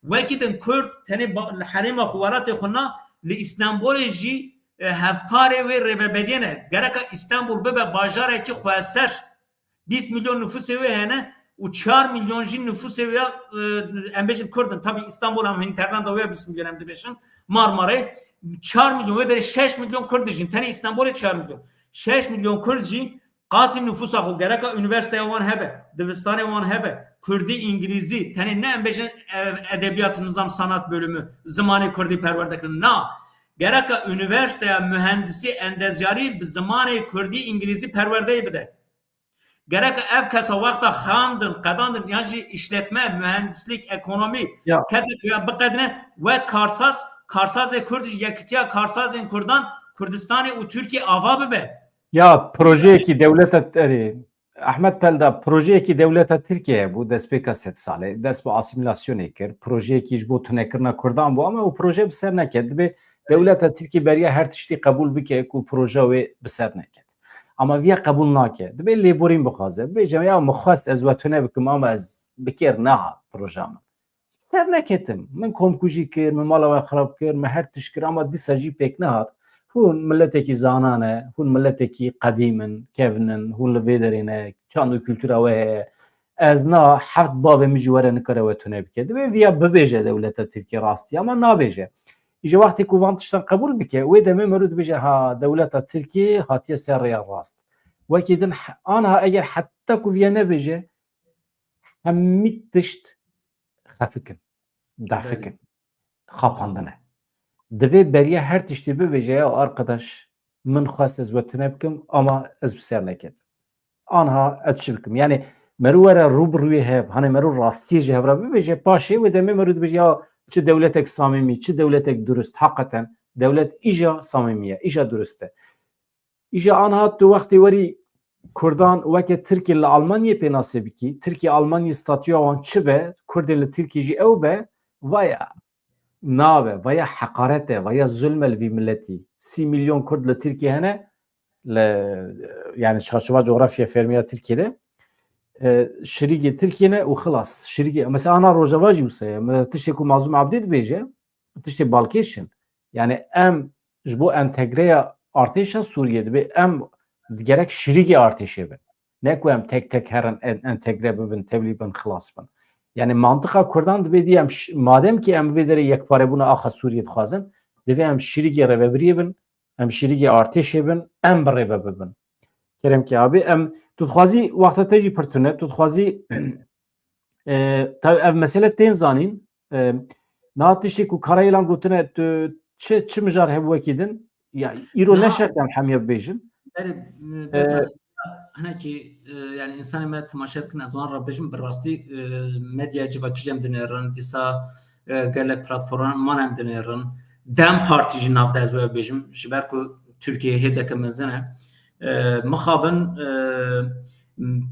Wekî din Kurd tenê ba-, li herêma xwe, welatê xwe na, li Îstanbulê jî, e, hevkarê wê rêveberiyê ne. Gereka Îstanbul bibe bajarekî xweser. Bîst milyon nüfusê wê hene û çar milyon jî nüfusê wê ya, e, em bêjin Kurd in. Tabî Îstanbul em hinterlanda wê ya bîst milyon em dibêjin. Marmarayê çar milyon, wê derê şeş milyon Kurd dijîn. Tenê Îstanbulê çar milyon. Şeş milyon Kurd jî qasî nüfusa xwe, gereka unîversîteya wan hebe, dibistanê wan hebe, Kurdî, Îngilîzî, tenê ne em bêjin, e, edebiyat, nizam, sanat bölümü, zimanê Kurdî perwerde kirin. Na, gereka unîversîteya mühendisî, endezyarî bi zimanê Kurdî, Îngilîzî perwerdeyê bide. Gerek ev kesa wexta xandin, qedandin, yan jî işletme, mühendislik, ekonomî, Ya. kesek ya biqedine, wek karsaz, karsazê Kurd jî, yekitiya karsazên Kurdan, Kurdistanê û Tirkiye ava bibe. Ya, projeyekî dewleta, erê, Ahmet Pelda, projeyekî dewleta Tirkiye hebû, destpêka sed salê, dest bi asîmîlasyonê kir, projeyekî ji bo tunekirina Kurdan bû, ama ew proje bi ser neket. Dibê dewleta Tirkiye beriya her tiştî qebûl bike ku proje wê bi ser neket. Ama viya qebûl nake. Dibê lêborîn bixwaze. Bibêje, ya min xwest ez we tune bikim, ama ez bi kêr nehat proja min. Ser neketim. Min komkujî kir, min mala we xirab kir, min her tişt kir, ama dîsa jî pêk nehat. Hûn miletekî zana ne, hûn miletekî qedîm in, kevn in, hûn li vê derê ne, çand û kultura we heye. Ez na heft bavê min jî were nikare we tune bike. Divê viya bibêje dewleta Tirkiyê rastî, ama nabêje. Îja wextê ku van tiştan qebûl bike, wê demê merû dibêje, ha, dewleta Tirkiyê hatiye ser rêya rast. Wekî din he-, anha eger heta ku viya nebêje, hemî tişt xefik in, defik in, xapandine. Divê beriya her tiştî bibêje, ya arkadaş, min xwest ez we tune bikim, ama ez bi ser neketim. Anha ez çi bikim? Yani, merû were rû bi rûyê hev, hani merû rastiyê ji hev re bibêje, paşê wê demê merû dibêje, ya çi dewletek samîmî, çi dewletek durust, hakikaten dewlet îja samîmî ye, îja durust e. Îja anha tu wextê werî Kurdan weke Tirkiyê li Almanyê pênasê bikî, Tirkiye Almanyê statûya wan çi be, Kurdê li Tirkiyê jî ew be, vaya nabe, vaya heqaret e, vaya zulm e li vî miletî. Sî milyon Kurd li Tirkiyê hene, li, yani çarçova coğrafya fermiya Tirkiyê de, e, şirîgê Tirkiyê ne û xilas. Şirîgê, mesela ana Rojava jî wisa ye. Me tiştê ku Mazlûm Abdî dibêje, tiştê balkêş in. Yani em ji bo entegreya artêşa Sûriyê dibê em gerek şirîgê artêşê bin. Ne ku em tek tek herin en-, entegre bibin, tevlî bin, xilas bin. Yani mantiqa Kurdan dibê dî em ş-, madem ki em vê derê yekparebûna axa Sûriyê dixwazin, divê em şirîgê rêvebiriyê bin, em şirîgê artêşê bin, em bi rêve bibin. Kerem ki abi, em, tu dixwazî wexta te jî pir tune, tu dixwazî, e, tabi ev mesele tên zanîn, e, niha tiştê ku Karayilan gotine, tu çi, çi mijar hebû wekî din? Ya, îro ne şert em hemiya bibêjin. Berê, e, Ee, Petra, hinekî, e, yani insanê me temaşe dikin, ez wan re bêjim, bi rastî, e, medya civakî jî em dinêrin, dîsa, e, gelek platforman em dinêrin. DEM Partî jî nav de ez wê bêjim, ji ber ku Tirkiye hêzeke mezin e. E, mixabin, e, m-,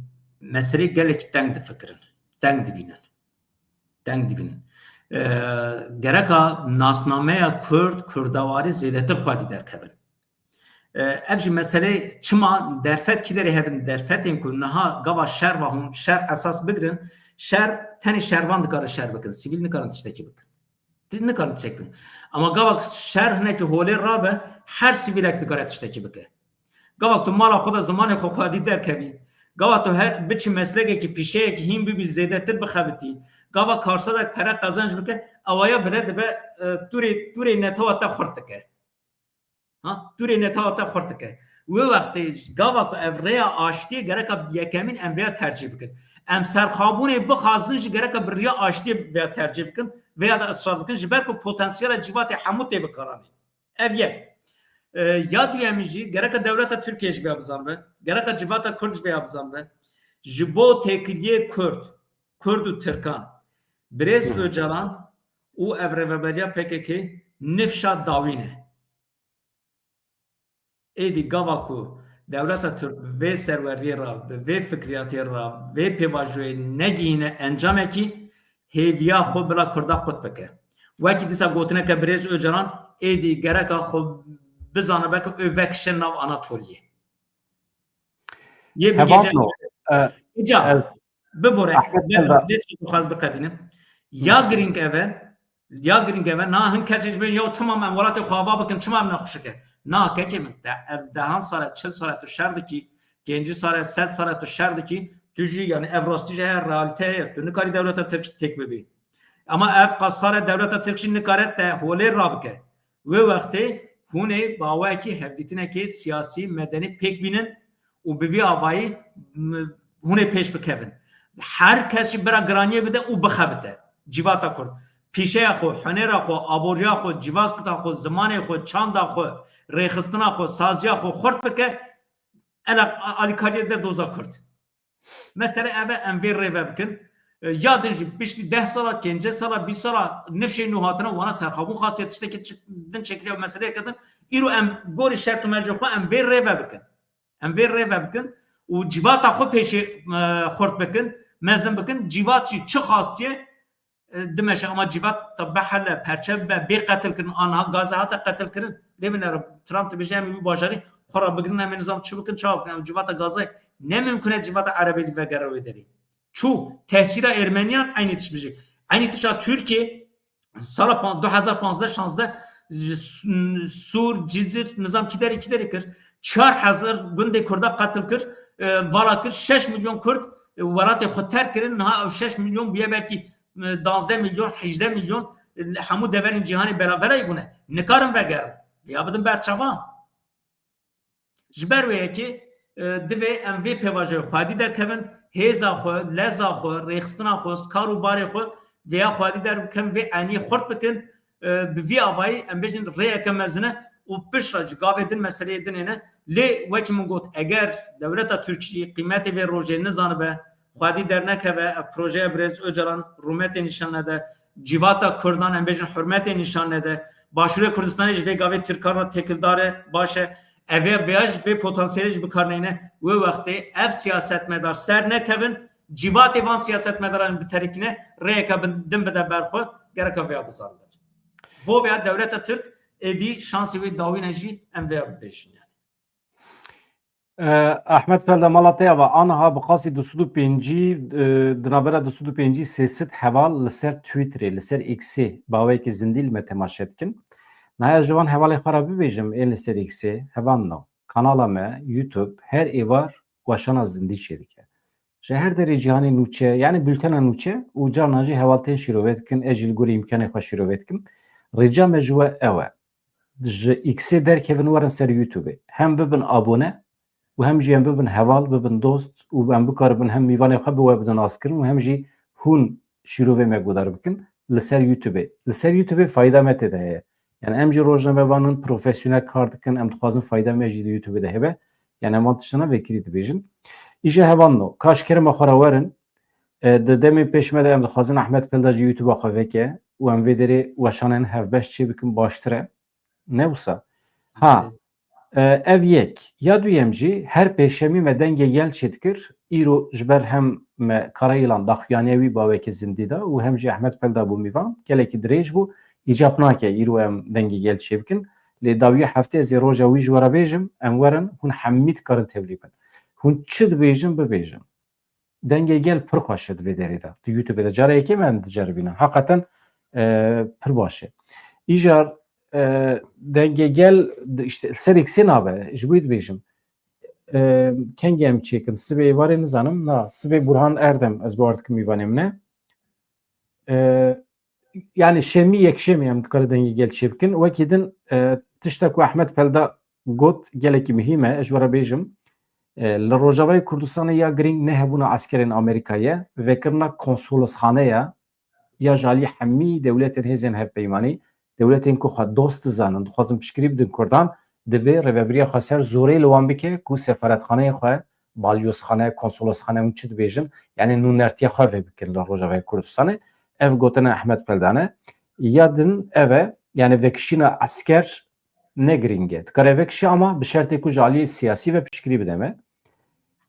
meselê gelekî teng difikirin, teng dibînin. Teng dibînin. E, gereka nasnameya Kurd, Kurdawarî zêdetir xwedî derkevin. E, ev jî meselê çima derfet kî derê hebin, derfetên ku niha gava şer va hûn şer esas bigirin, şer tenê şervan dikare şer bikin, sivîl nikarin tiştekî bikin. Ti-, nikarin tiştek bikin. Ama gava şer hinekî holê rabe, her sivîlek dikare tiştekî bike. Gava tu mala xwe de zimanê xwe xwedî derkevî, gava tu her biçî meslekekî, pîşeyekî hîn bibî, zêdetir bixebitî, gava karsadek pere qezenc bike, ewaya bile dibe, e, tûrê, tûrê netewa te xurt dike. Ha? Tûrê netewa te xurt dike. Wê wextê gava ku ev rêya aştiyê gereka yekemîn em vêya tercîh bikin. Em serxabûnê bixwazin jî gereka bi riya aştiyê vêya tercîh bikin, vêya de israr bikin, ji ber ku potansiyela civakê hemû tê bikaranê. Ev yek. E, ya duyemîn jî gereka dewleta Tirkiye jî vêya bizanibe, gereka civata Kurd jî vêya bizanibe. Ji bo têkiliyê Kurd, Kurd û Tirkan, Birêz Hı hı. Ocalan û ev rêveberiya P K K nifşa dawî ne. Êdî gava ku dewleta Tirk bi vê serweriyê re, bi vê fikriyatê re, vê pêvajoyê negihîne encamekî, hêviya xwe bila Kurda qut bike. Wekî dîsa gotineke birêz Ocalan, êdî gereka xwe bizanibe ku ew vekişe nav Anatoliyê. Yê Hevalno, bigêje. e, Îca, ez bibore, Ahmet be-, Elda. Destê xwe xwaz biqedînim. Ya Hı. Girîng ev e, ya girîng ev e, na hin kesê ji bên, "Yo, timam em welatê xwe ava bikin, çima em nexweşik e?" Na, kekê min, te ev dehan sal e, çil sal e tu şer dikî, pêncî sal e, sed sal e tu şer dikî, tu jî, yani ev rastî jî heye, realîte heye, tu nikarî dewleta Tirk têk bibî. Ama ev qas sal e dewleta Tirk jî nikare te holê rabike. Wê wextê hûn ê bi awayekî hevdîtinekê siyasî, medenî pêk bînin û bi vî avayî, m-, hûn ê pêş bikevin. Her kes jî bira giraniyê bide û bixebite. Civata Kurd. Pîşeya xwe, hunêra xwe, aboriya xwe, civata xwe, zimanê xwe, çanda xwe, rêxistina xwe, saziya xwe xurt bike, ela a-, alîkariyê de doza Kurd. Mesele ev e, em vê rê ve bikin. E, ya din jî piştî deh sala, pêncî sala, bîst sala nifşê nû hatine, wana serxabûn xastiye tiştekî çi-, din şekilî ev meseleyeke din. Îro em gorî şert û mercê xwe em vê rê ve bikin. Em vê rê ve bikin û civata xwe pêşê, e, xurt bikin, mezin bikin. Civat jî çi xastiye, e, dimeşe ama civat te behele, perçe be, bê qetil kirin, anha Gaza hate qetil kirin. Lê binere Trump dibêje em ê wî bajarî xwe re bigirin, em ê nizam çi bikin, çawa bikin. Em civata Gazayê ne mimkun e civata Erebê dî vegere wê derê. Çû tehcîra Ermeniyan eynî tişt bijî. Eynî tişta Tirkiye sala pan-, du hezar panzdeh şazdeh ji S-, Sûr, Cizir, nizam kî derê kî derê kir. Çar hezar gundê Kurda qetil kir, e, vala kir, şeş milyon Kurd, e, welatê xwe terk kirin. Niha ew şeş milyon bûye belkî, e, duwazdeh milyon, hejdeh milyon, e, hemû deverên cîhanê beraberayî bûne. Nikarin vegerin. Ya bidin ber çavan. Ji ber wê yekê, e, divê em vê pêvajoyê xwedî derkevin, hêza xwe, leza xwe, rêxistina xwe, kar û barê xwe vêya xwedî derbikin, vê eniyê xurt bikin, e, bi vî avayî em bêjin rêyeke mezin e û piştre ji gavê din meseleyê din ê ne. Lê wekî min got, eger dewleta Tirkî qîmetê vê rojê nizanibe, xwedî dernekeve, ev projeya birêz Ocalan rûmetê nîşan nede, civata Kurdan em bêjin hurmetê nîşan nede, Başûrê Kurdistanê ji vê gavê Tirkan re têkildar e, baş e. Ev ê vêya ji vê potansiyelê jî bi kar neyne. Wê wextê ev siyasetmedar ser nekevin, cîvatê van siyasetmedaran biterikîne, rêyeke bin-, din bide ber xwe, gereka vêya bizanibin. Bo vêya dewleta Tirk êdî şansê wê dawî ne jî em vêya bibêjin yani. E, Ahmet Pelda, mala te ya va, aniha bi qasî du sed û pêncî, e, di navbera du sed û pêncî sê sed heval li ser Twitterê, li ser Xê, bi awayekî zindî li me temaşe dikin. Niha ez ji van hevalê xwe re bibêjim, ên li ser Xê, hevalno, kanala me, YouTube, her êvar weşana zindî çêdike. Ji her derê cîhanê nûçe, yani bültena nûçe û carna jî heval tên şîrove dikin, ez jî li gorî îmkanê xwe şîrove dikim. Rica me ji we ew e. Ji Xê derkevin werin ser YouTubeê. Hem bibin abone û hem jî em bibin heval, bibin dost û em bikaribin hem mîvanê xwe bi we bidin naskirin û hem jî hûn şîrovê me guhdar bikin li ser YouTubeê. Li ser YouTubeê fayda me tê de heye. Yani em jî rojnamevan in, profesyonel kar dikin, em dixwazin fayda me jî di YouTubeê de hebe. Yani em van tiştana vekirî dibêjin. Îja hevalno, kaş kerema xwe re werin. E, di demên pêş me de em dixwazin Ahmet Pelda jî YouTube'a xwe veke û em vê derê weşanên hevbeş çê bikin baştir e. Ne wisa? Ha, e, ev yek. Ya duyem jî her pêşemî me Dengê Gel çêdikir. Îro ji ber hem me Karayilan daxuyaniya wî bawekî zindî da û hem jî Ahmet Pelda bû mîvan. Gelekî dirêj bû. Îcab nake îro em Dengê Gel çêbikin. Lê dawiya heftê ez ê roja wî ji we re bêjim, em werin, hûn hemî dikarin tevlî bin. Hûn çi dibêjin, bibêjin. Dengê Gel pir xweş e di vê derê de. Di YouTubeê de cara yekê me em diceribînin. Heqeten, e, pir baş e. Îcar, e, Dengê Gel, işte, li ser Xê nabe, ji bo wî dibêjim. E, kengê em çêkin? Sibê êvarê nizanim. Na, sibê Burhan Erdem ez bawer dikim mîvanê min e. E, yani şemî, yekşemî em dikare Dengê Gel çêbikin. Wekî din, e, tişta ku Ahmet Pelda got gelekî muhîm e, ez ji we re bêjim. E, li Rojavayê Kurdistanê ya girîng ne hebûna eskerên Amerîkayê ye, vekirina konsolosxaneya ya ji alî hemî dewletên hêzên hevpeymanî, dewletên ku xwe dost dizanin, dixwazin piştgirî bidin Kurdan, divê rêvebiriya xwe ser zorê li wan bike ku sefaretxaneyê xwe, balyozxane, konsolosxane, hûn çi dibêjin, yani nûnertiya xwe vê bikin li Rojavayê Kurdistanê. Ev gotina Ehmed Peldan e. Ya din ev e, yani vekişîna esker ne girîng e. Dikare vekişî ama bi şertê ku ji aliyê siyasî ve piştgirî bide me.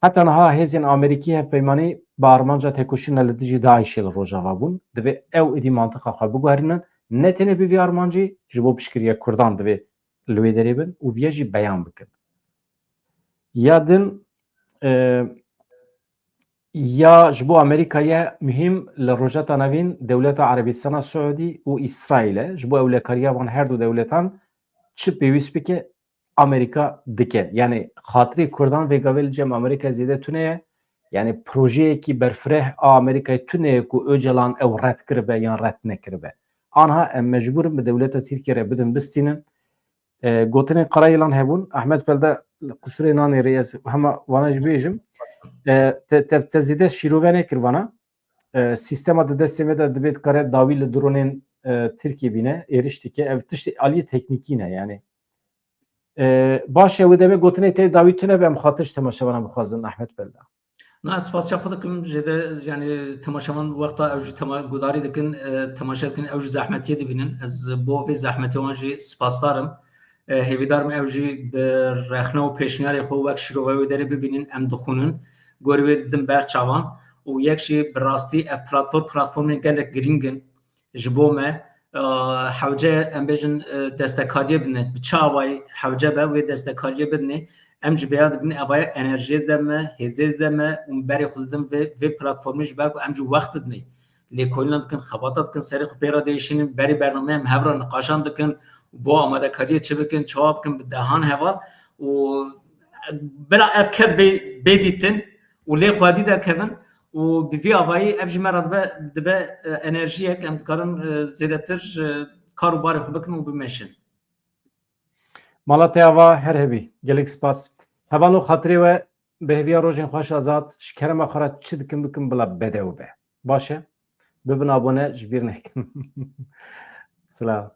Heta niha hêzên Amerîkî hevpeymanî bi armanca têkoşîna li dijî DAIŞê li Rojava bûn. Divê ew êdî mantiqa xwe biguherînin. Ne tenê bi vî armancî, ji bo piştgiriya Kurdan divê li wê derê bin û viya jî beyan bikin. Ya din, e, ya ji bo Amerîkayê muhîm li Rojhilata Navîn dewleta Erebîstana Siûdî û Îsraîl e. Ji bo ewlekariya van her du dewletan çi pêwîst bike, Amerîka dike. Yani xatirê Kurdan vê gavê li cem Amerîka zêde tune ye. Yani projeyekî berfireh a Amerîkayê tune ye ku Ocalan ew red kiribe yan red nekiribe. Anha em mecbûr in bi dewleta Tirkiye re bidin bistînin. E, gotinên Karayilan hebûn. Ahmet Pelda, li qusurê nanê rê ez hema vana jî bêjim. E, te, te, te zêde şîrove nekir vana. E, sîstema di destê me de dibê dikare dawî li dronên, e, Tirkiyê bîne, êriş dike. Ev tiştê aliyê teknîkî ne yani. E, baş e, wê demê gotinê te dawî tune be, em xatir ji temaşevanan bixwazin, Ahmet Pelda. Na, ez spasiya xwe dikim, jê de, yani, temaşevan wexta ew jî tema-, gudarî dikin, e, temaşe dikin, ew jî zehmetiyê dibînin. Ez bo vê zehmetê wan jî spasdar im. E, hêvîdar im ew jî bi rexne û pêşniyarê xwe wek şirove wê derê bibînin, em dixwînin. Gorî wê didin ber çavan. Û yek jî bi rastî ev platform, platformên gelek girîng in ji bo me. E, hewce, em bêjin, e, destekariyê bidin. Bi çi awayî hewce be, wê destekariyê bidinê. Em ji vêya dibin, evaya enerjiyê de me, hêzê de me û berê xwe didin vê, vê platformê ji ber ku em jî wext didinê. Lêkolîna dikin, xebata dikin, serê xwe pê re diêşînin, berî bernameyê em hev re niqaşan dikin, bo amadekariyê çi bikin, çawa bikin, bi dehan heval û bila ev ked bê, bê dîtin û lê xwedî derkevin û bi vî avayî ev jî me re dibe, dibe, e, enerjiyek, em dikarin, e, zêdetir, e, kar û barê xwe bikin û bimeşin. Mala te ava her hebî. Gelek spas. Hevalno, xatirê we, bi hêviya rojên xweş Azad, ji kerema xwe re çi dikin bikin bila bedew be. Baş e? Bibin abone, ji bîr nekin. Silav.